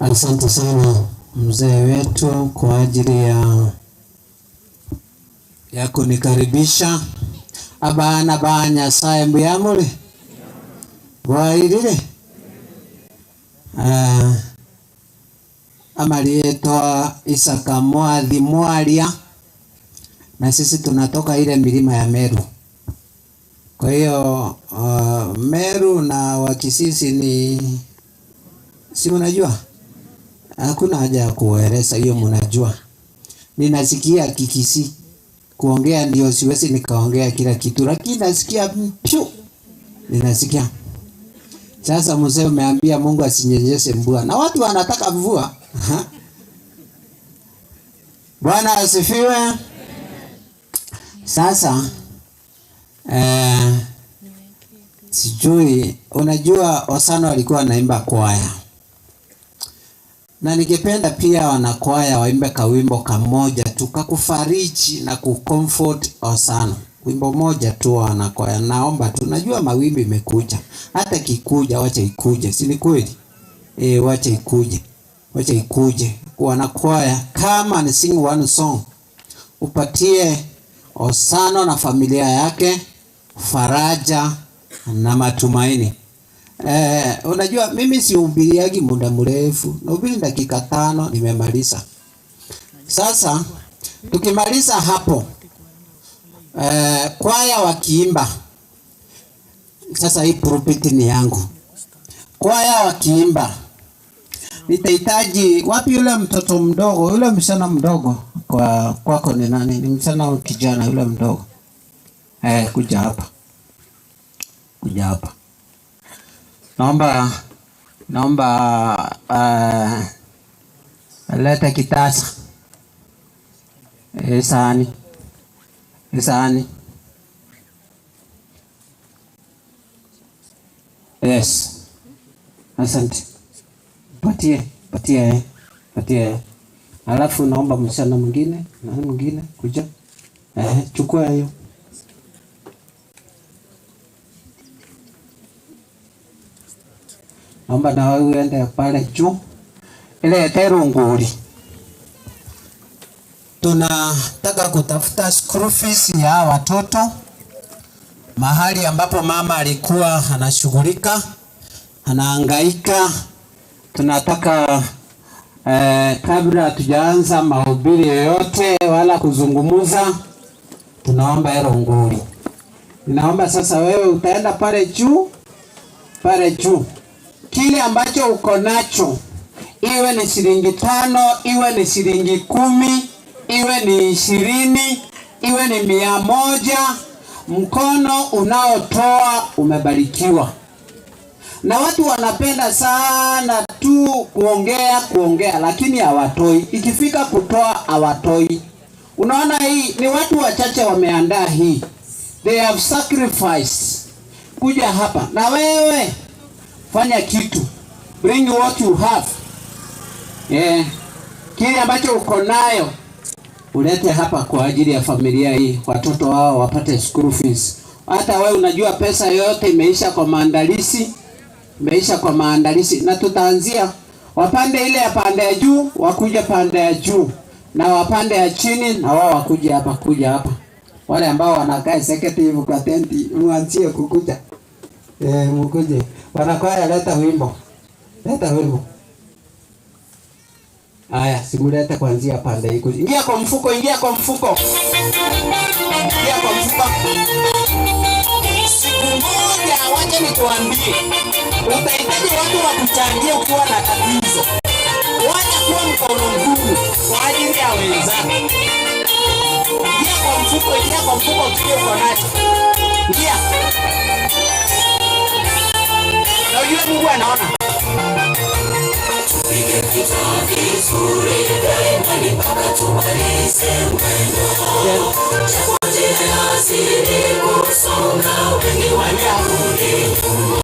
Asante sana mzee wetu kwa ajili ya kunikaribisha. Abana ba Nyasaye mbuyamule bwairire amalietwa Isaka Mwathi Mwaria, na sisi tunatoka ile milima ya Meru. Kwa hiyo Meru na Wakisisi ni si unajua, hakuna haja ya kueleza hiyo, mnajua. Ninasikia Kikisi kuongea, ndio siwezi nikaongea kila kitu, lakini nasikia pyu, ninasikia. Sasa mzee umeambia Mungu asinyenyeshe mvua, na watu wanataka mvua. Bwana asifiwe. Sasa sijui, unajua Osano alikuwa anaimba kwaya, na ningependa pia wanakwaya waimbe kawimbo kamoja tu kakufariji na kucomfort Osano. Wimbo moja tu wanakwaya, naomba tu, najua mawimbi imekuja, hata kikuja wacha ikuje, si ni kweli? Wacha ikuje, wacha ikuje. Wanakwaya, kama ni sing one song, upatie Osano na familia yake faraja na matumaini. Unajua mimi sihubiriagi muda mrefu, nahubiri dakika 5 nimemaliza. Sasa tukimaliza hapo, kwaya wakiimba, sasa hii pulpit ni yangu. Kwaya wakiimba, nitahitaji wapi yule mtoto mdogo, yule msichana mdogo kwa kwako ni nani? Ni msichana au kijana yule mdogo? Kuja hapa. Kuja hapa. Naomba leta kitasa. Sahani. Sahani. Yes. Asante. Patie, patie, patie. Alafu naomba msichana mwingine, na mwingine kuja. Chukua hiyo. Naomba na wewe uende pale juu. Ile terunguri. Tunataka kutafuta school fees ya watoto. Mahali ambapo mama alikuwa anashughulika, anahangaika. Tunataka kabla hatujaanza mahubiri yoyote wala kuzungumza, tunaomba hilo nguri. Ninaomba sasa wewe utaenda pale juu, pale juu. Kile ambacho uko nacho, iwe ni shilingi 5, iwe ni shilingi 10, iwe ni 20, iwe ni 100, Mkono unaotoa umebarikiwa. Na watu wanapenda sana tu kuongea kuongea, lakini hawatoi. Ikifika kutoa hawatoi. Unaona, hii ni watu wachache wameandaa hii, they have sacrificed kuja hapa. Na wewe fanya kitu, bring what you have, yeah. Kile ambacho uko nayo ulete hapa kwa ajili ya familia hii, watoto wao wapate school fees. Hata wewe unajua pesa yote imeisha kwa maandalizi, imeisha kwa maandalizi, na tutaanzia wapande ile ya pande ya juu, wakuja pande ya juu, na wapande ya chini, na wao wakuja hapa, kuja hapa. Wale ambao wanakaa executive kwa tenti, muanzie kukuja, eh, mkuje. Wanakwaya, leta wimbo, leta wimbo. Haya, simulete kuanzia pande hii. Ingia kwa mfuko, ingia kwa mfuko. Ingia kwa mfuko. Siku moja, wacha nikuambie, utahitaji watu wa kuchangia ukiwa na tatizo. Wacha kuwa mkono mgumu kwa ajili ya wenzako. Ingia kwa mfuko, ingia kwa mfuko kile uko nacho. Ingia. Na ujue Mungu anaona. Tupige vita vizuri daima mpaka tumalize mwendo. Japo njia yazidi kusonga, wengi wanarudi nyuma.